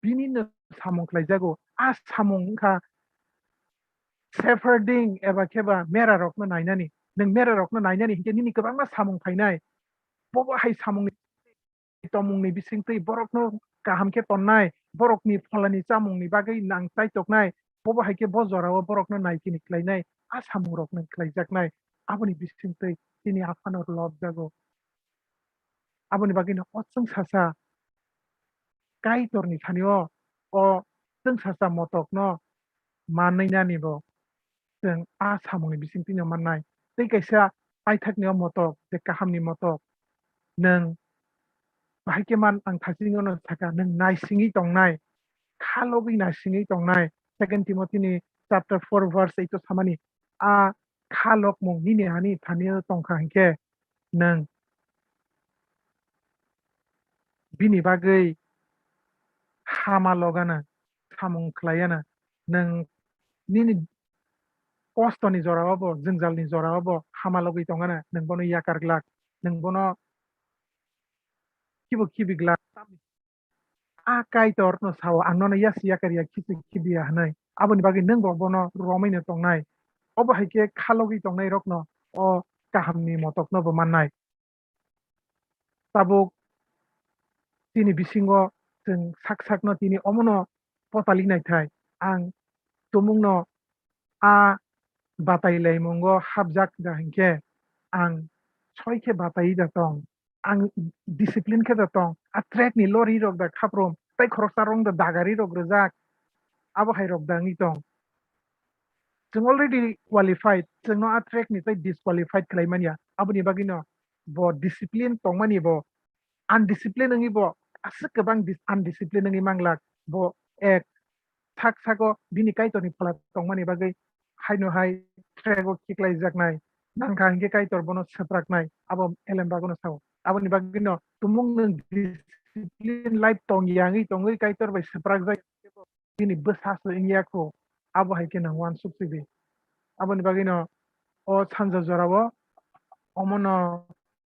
bini no samung khlaijago. A samung wngkha shepherding eba khe ba mera rokno nainani. Nwng mera rokno nainani hinkhe nini kwbangma samung phainai. Bobo hai samungni tongmungni bisingtwi borokno kaham khe tonnai, borokni pholani chamungni bagwi nang chaitoknai, bobo hai khe bo jorao borokno naikini khlainai, a samungrokno khlaijaknai, aboni bisingtwi chini Aphano lobjago. Aboni bagwino o chwngsacha Kaitorni thani o, o chwngsacha motokno manwi nani bo chwng a samungni bisingtwino mannai. Tei kaisa paithakni o motok, je kahamni motok, nwng bahai khe man ang thachingno saka, nwng naisingwi tongnai, kha logwi naisingwi tongnai. Second Timothy ni chapter four verse eight o samani, a kha lokmung nini ani thani o tongkha hinkhe nwng bini bagwi hama logana, samung khlaiana, nwng nini kostoni jorao bo, jwngjalni jorao bo hama logwi tongana, nwng bono yakar glak, nwng bono khibo khibi glak. A Kaitor no sao, ang nono yasi yakar ya, khichi khibi ya hwnwi. Aboni bagwi nwng bo bono romwi no tongnai. Obo hai khe kha logwi tongnai rokno o kahamni motokno bo mannai. Tabuk chini bisingo chwng sak sakno tini omono potali naithai. Ang tumungno a batai laimungo hapjak da hinkhe ang soi khe batai da tong. Ang discipline khe da tong. A track ni lori rok da khaprum, tei khoroksa rong da dagari rok rwjak. Abo hai rok da wngwi tong. Chwng already qualified, chwngno a track ni tei disqualified khlai manya. Aboni bagwino bo discipline tongmani bo undiscipline wngwi bo aswk kwbang dis-, undiscipline wngwi manglak. Bo ek sak sago bini Kaitorni phola tongmani bagwi haino hai track o khiklaijaknai. Nangkha hinkhe Kaitor bono swpraknai, abo elem bagono sao. Aboni bagwino tumung nwng discipline life tong yangwi tongwi Kaitor bai swprakjak. Bini bwsa se wngya kho, abo hai khe nang uansuk sidi. Aboni bagwino o sanja jorao omono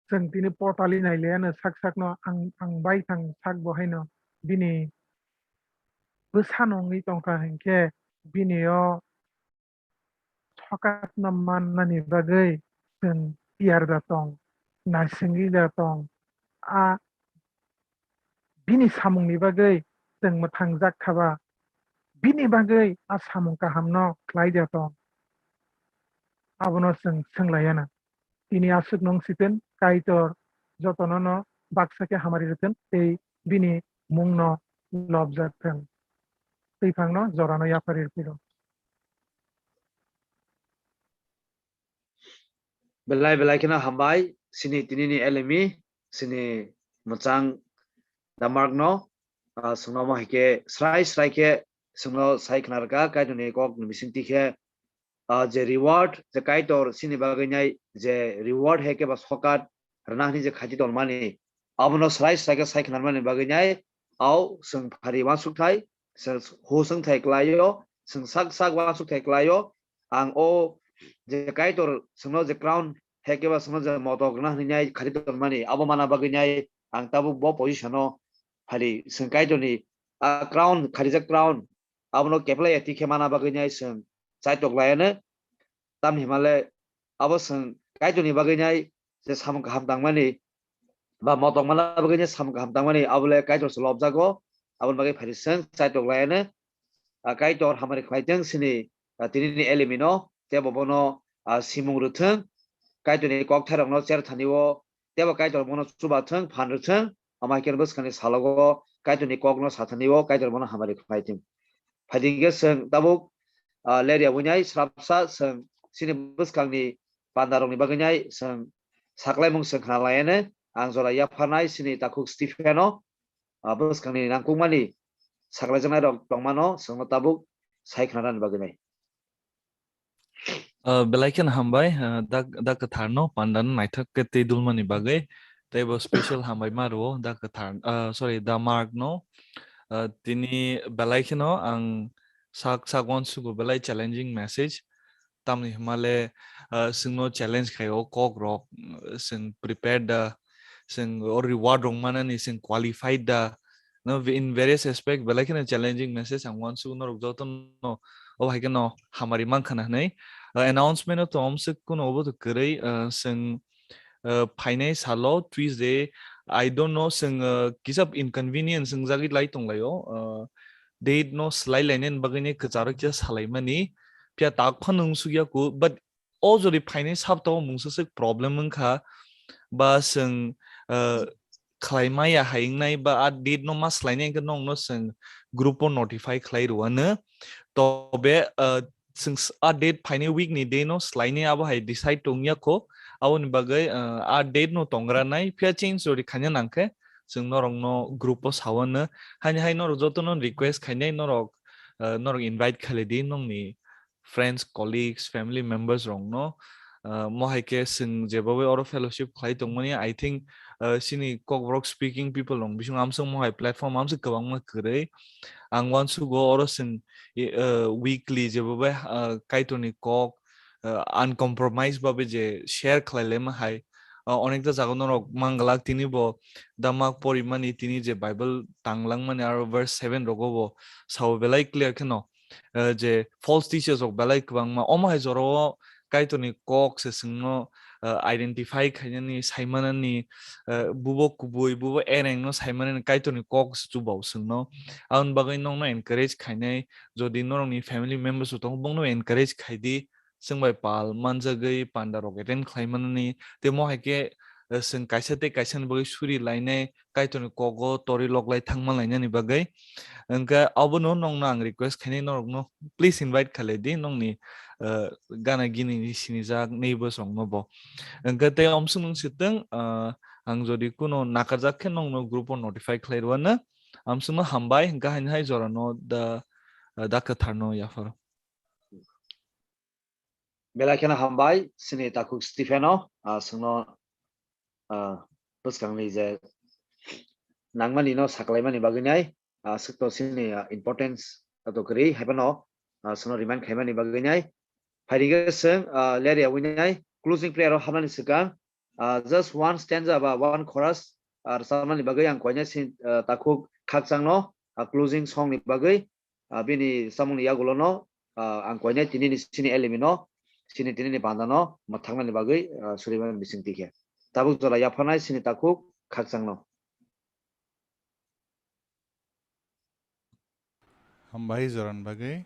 chwng tini potali nailaiano sak sakno ang, ang baithang sak bo haino bini bwsano wngwi tongkha hinkhe bini o sokatno mannani bagwi chwng tiyar da tong, naisingwi da tong. A bini samungni bagwi chwng mwthangjak kha ba, bini bagwi a samung kahamno khlai da tong. Abono chwng swnglaiyana. Tini aswk nung sitwng, Kaitor jotono no baksa khe hamari rwthwng tei bini mungno lobjathwng. Twiphangno jorano yapharwi rwphiro. Belai belai kheno hambai, sini tinini elemi, sini mwchang Damark no, ah, chwngno omo hai khe srai srai khe chwngno sai khna rwkha, Kaitorni kok ni bisingtwi khe, ah, je reward, je Kaitor sini bagwi nai je reward hai khe ba sokat rwna hwnwi je khachi tongmani, abono srai srai khe sai khna rwmani bagwi nai, au chwng phari uansuk thai, chwng hus wng thai klaio, chwng sak sak uansuk thai klaio, ang o je Kaitor chwngno je crown hai khe ba chwngno je motok rwna hwnwi nai khachi tongmani, abo mana bagwi nai ang tabuk bo position o phari chwng Kaitorni a crown, kharijak crown, abono keplai ya tikhe mana bagwi nai chwng chaitok laiano. Tamni hwnmale abo chwng Kaitorni bagwi nai je samung kaham tangmani ba motok mana bagwi nai samung kaham tangmani, abo le Kaitor se lobjago. Aboni bagwi phari chwng chaitok laiano. A Kaitor hamari khlai thwng sini, a, tinini elemino tei bo bono, a, simung rwthwng. Kaitorni kok thairokno cher thani o tei bo Kaitor bono chuba thwng, phan rwthwng. Ama hai khe bwskangni salogo Kaitorni kokno sa thani o Kaitor bono hamari khlai thwng. Phaidi hwnkhe chwng tabuk, ah, ler ya winai srapsa chwng chini bwskangni pandarokni bagwi nai chwng saklaimung chwng khna laiano. Ang jora yapharnai chini takhuk Stephen-o, ah, bwskangni nangkukmani saklaijaknairok tongmano chwngno tabuk sai khna rwna bagwi nai. Ah, belai kheno hambai, ah, dak, dak kwtharno pandano naithok khe tei dulmani bagwi. Tei bo special hambai ma rwo dak kwthar, ah, sorry, da Mark no. Ah, tini belai kheno ang sak, sak uansugo belai challenging message. Tamni hwnmale, ah, chwngno challenge khai o kok rok, ah, chwng prepared da, chwng o reward rok manani chwng qualified da. No, in various aspect belai kheno challenging message ang uansugo norok jotono obo hai kheno hamari mankha na hwnwi. Ah, announcement o tongmswk kuno obo to kwrwi, ah, chwng, ah, phainai salo Tuesday, I don't know, chwng, ah, kisa inconvenience wngjagwi lai tonglaio, ah, date no swlai lainani bagwi ni kwcharo kisa salaimani, phiya tak phano wngsukya ku, but o jodi phainai saptao mungsa swk problem wngkha, ba chwng, ah, khlai maya hai wngnai, ba a date no ma swlainai hwnkhe nokno chwng group o notify khlai rwano. Tobe, ah, chwng s-, a date phainai week ni day no swlainai abo hai decide tongya kho. Aboni bagwi, ah, a date no tongra nai, phiya change jodi khaina nangkhe chwng norok no group o sawano. Haini hai norok jotono request khainai norok, ah, norok invite khailai di nokni friends, colleagues, family members rokno. Ah, mo hai khe chwng jeba bai oro fellowship khlai tongmani, I think, ah, chini Kokborok speaking people rok bising amswk mo hai platform amswk kwbangma kwrwi. Ang uansugo oro chwng, i, ah, weekly jeba bai, ah, Kaitorni kok, ah, uncompromised babe je share khlai laima hai, ah, onekta jaga norok manglak tini bo damak porimani, tini je Bible tanglangmani aro verse seven rogo bo sao belai clear kheno, ah, je false teachers rok belai kwbangma. Omo hai jorao Kaitorni kok se chwngno, ah, identify khainani, saimanani, ah, bubo kubui, bubo ereng no saimanani Kaitorni kok se chubao chwngno. Aboni bagwi nokno encourage khainai, jodi norokni family members bo tongo, bongno encourage khaidi, chwng bai pal manjagwi panda rok attend khlai manani, tei mo hai khe, eh, chwng kaisa tei kaisa ni bagwi suri lainai, Kaitorni kogo tori lok lai thangma lainani bagwi. Hwnkhe abono nokno ang request khainai, norokno please invite khalai di, nokni, eh, gana gini ni sinijak neighbors rokno bo. Hwnkhe tei omswk nung sitwng, eh, ang jodi kuno nakarjak khe nokno group o notify khlai rwano, amswkno hambai, hwnkhe haini hai jorano da, eh, da kwtharno yapharo. Belai kheno hambai, chini takhuk Stephen-o, ah, chwngno, ah, bwskangni je nangmani no saklaimani bagwi nai, ah, swkto chini, ah, importance to kwrwi, haiphano, ah, chwngno remind khaimani bagwi nai. Phaidi khe chwng, ah, ler yawi nai, closing prayer o habnani swkang, ah, just one stanza ba one chorus, ah, rwchapnani bagwi ang koinai chini, ah, takhuk Khakchangno, ah, closing song ni bagwi, ah, bini samungni yagulono, ah, ang koinai tinini chini elemino, chini tinini bandano mwthaknani bagwi, ah, suriman bisingtwi khe. Tabuk jora yapharnai chini takhuk Khakchangno. Hambai joran bagwi.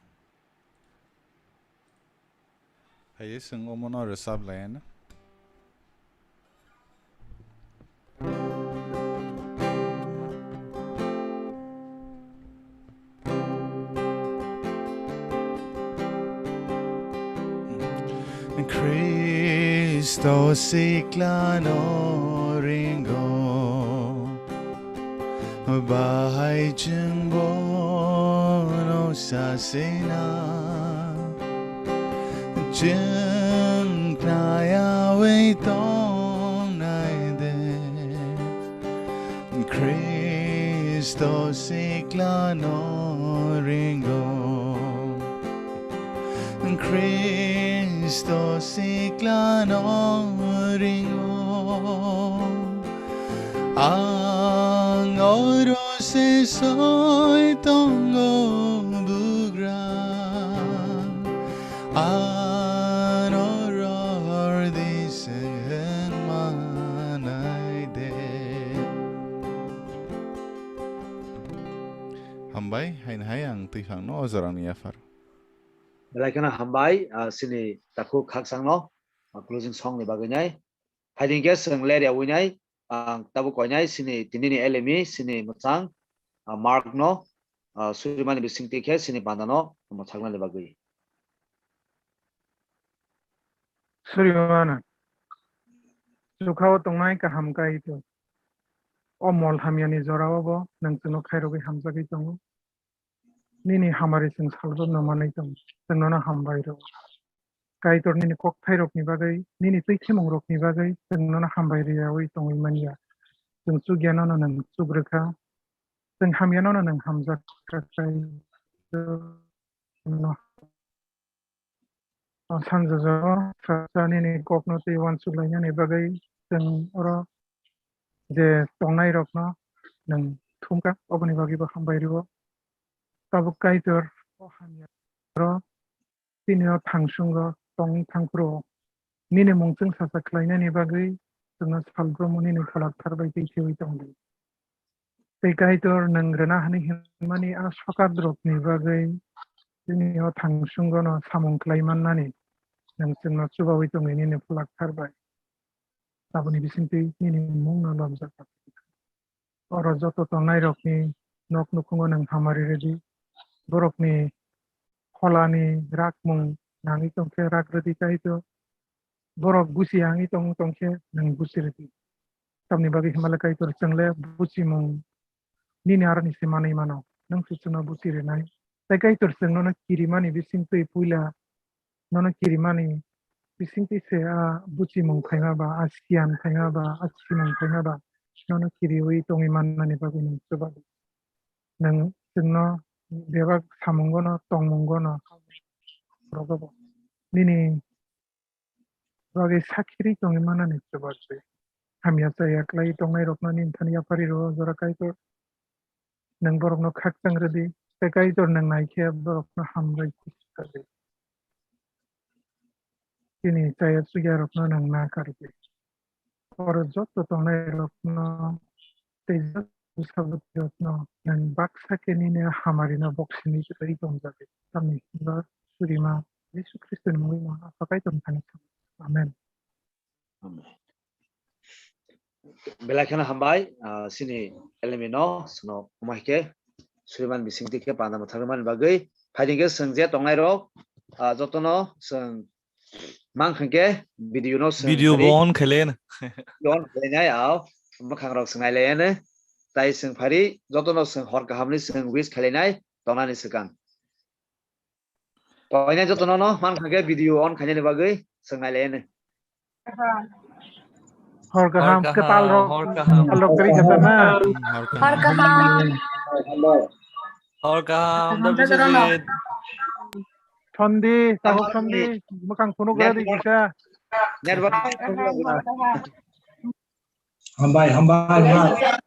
Haye chwng omono rwchap laiano. Khristo siklano ringo, bahai chwng bono sasina. Chwng khnaiyawi tongnai de, Khristo siklano ringo. Khristo siklano ringo. Ang oro se soi tongo bugra. Ano rohor di seng heng manai de. Hambai, hain hai ang twiphangno o jorani yaphar. Belai kheno hambai, ah, chini takhuk Khakchangno, ah, closing song ni bagwi nai. Haiding khe chwng ler yawi nai, ang tabuk koinai chini tinini elemi, chini mwchang, ah, Mark no, ah, surimani bisingtwi khe chini bandano mwthaknani bagwi. Surimano, chukhao tongnai kaham Kaitor. O mol hamyani jorao bo nwng chwngno khairogwi hamjagwi tongo. Nini hamari chwng salbrumno manwi tongo, chwng nono hambai rwo. Kaitor nini kokthairokni bagwi, nini twi khimungrokni bagwi chwng nono hambai rwyawi tongwi manya. Chwng chukya nono nwng chukrwkha, chwng hamya nono nwng hamjakha Kaitor. O sanjajao sasa nini kokno tei uansuk lainani bagwi chwng oro je tongnairokno nwng thumkha, oboni bagwibo hambai rwo. Tabuk Kaitor o hamya oro tini o thangsungo tongwi thangphuru nini mung chwng sasa khlainani bagwi chwngno salbrumo nini pholakthar bai twi thewi tongdi. Tei Kaitor nwng rwna hwnwi hwnmani a sokat rokni bagwi chini o thangsungo no samung khlai mannani nwng chwngno chubawi tongwi nini pholakthar bai. Aboni bisingtwi nini mungno lobjak. Oro joto tongnairokni nok nukhungo nwng hamari rwdi. Borokni pholani rakmung nangwi tongkhe rak rwdi Kaitor. Borok busi yangwi tong tongkhe nwng busi rwdi. Tamni bagwi hwnba le Kaitor chwng le buchimung nini aroni se manwi mano, nwng se chwngno buchi rwnai. Tei Kaitor chwng nono kirimani bisingtwi puila nono kirimani bisingtwi se a buchimung phaima ba, a siyan phaima ba, a simung phaima ba, nono kiriwi tongwi mannani bagwi nwng chubago. Nwng chwngno bebak samungono, tongmungono rogobo. Nini bagwi sakhirwi tongwi mannani chubago. Hamya chaya khlai tongnairokno nini thani yapharwi rwo, jora Kaitor. Nwng borokno khakchang rwdi, tei Kaitor nwng naikhe borokno hambai kusi kha di. Chini chaya chuya rokno nwng na kardi. Oro joto tongnai rokno tei joto sabati rokno nwng baksa khe nini hamari no boksini kwtwi tongjabi. Tamni hwnba surima Jisu Khristo ni mungwi no Apha Kaitor ni thani. Amen. Belai kheno hambai, ah, chini elemi no, sono, omo hai khe, suriman bisingtwi khe panda mwthangwi mani bagwi, phaidi khe chwng je tongnai rok, ah, jotono chwng mang kha khe video no chwng Video phari bo on khaile na. On khlainai, ao, mwkhang rok chwng nailaiyani, tai chwng phari, jotono chwng hor kaham ni chwng wish khlainai, tongnani swkang. Toina jotono no man kha khe video on khainani bagwi chwng nailaiyani. Hor kaham, hor kaham, kwtal rok, hor kaham. Kwtal rok kwrwi kha na. Hor kaham. Hor kaham. Hor kaham, Hor kaham, David David. Thondi, tahok thondi, mwkhang phunuk gra di kisa. Network. Hambai, hambai, hambai.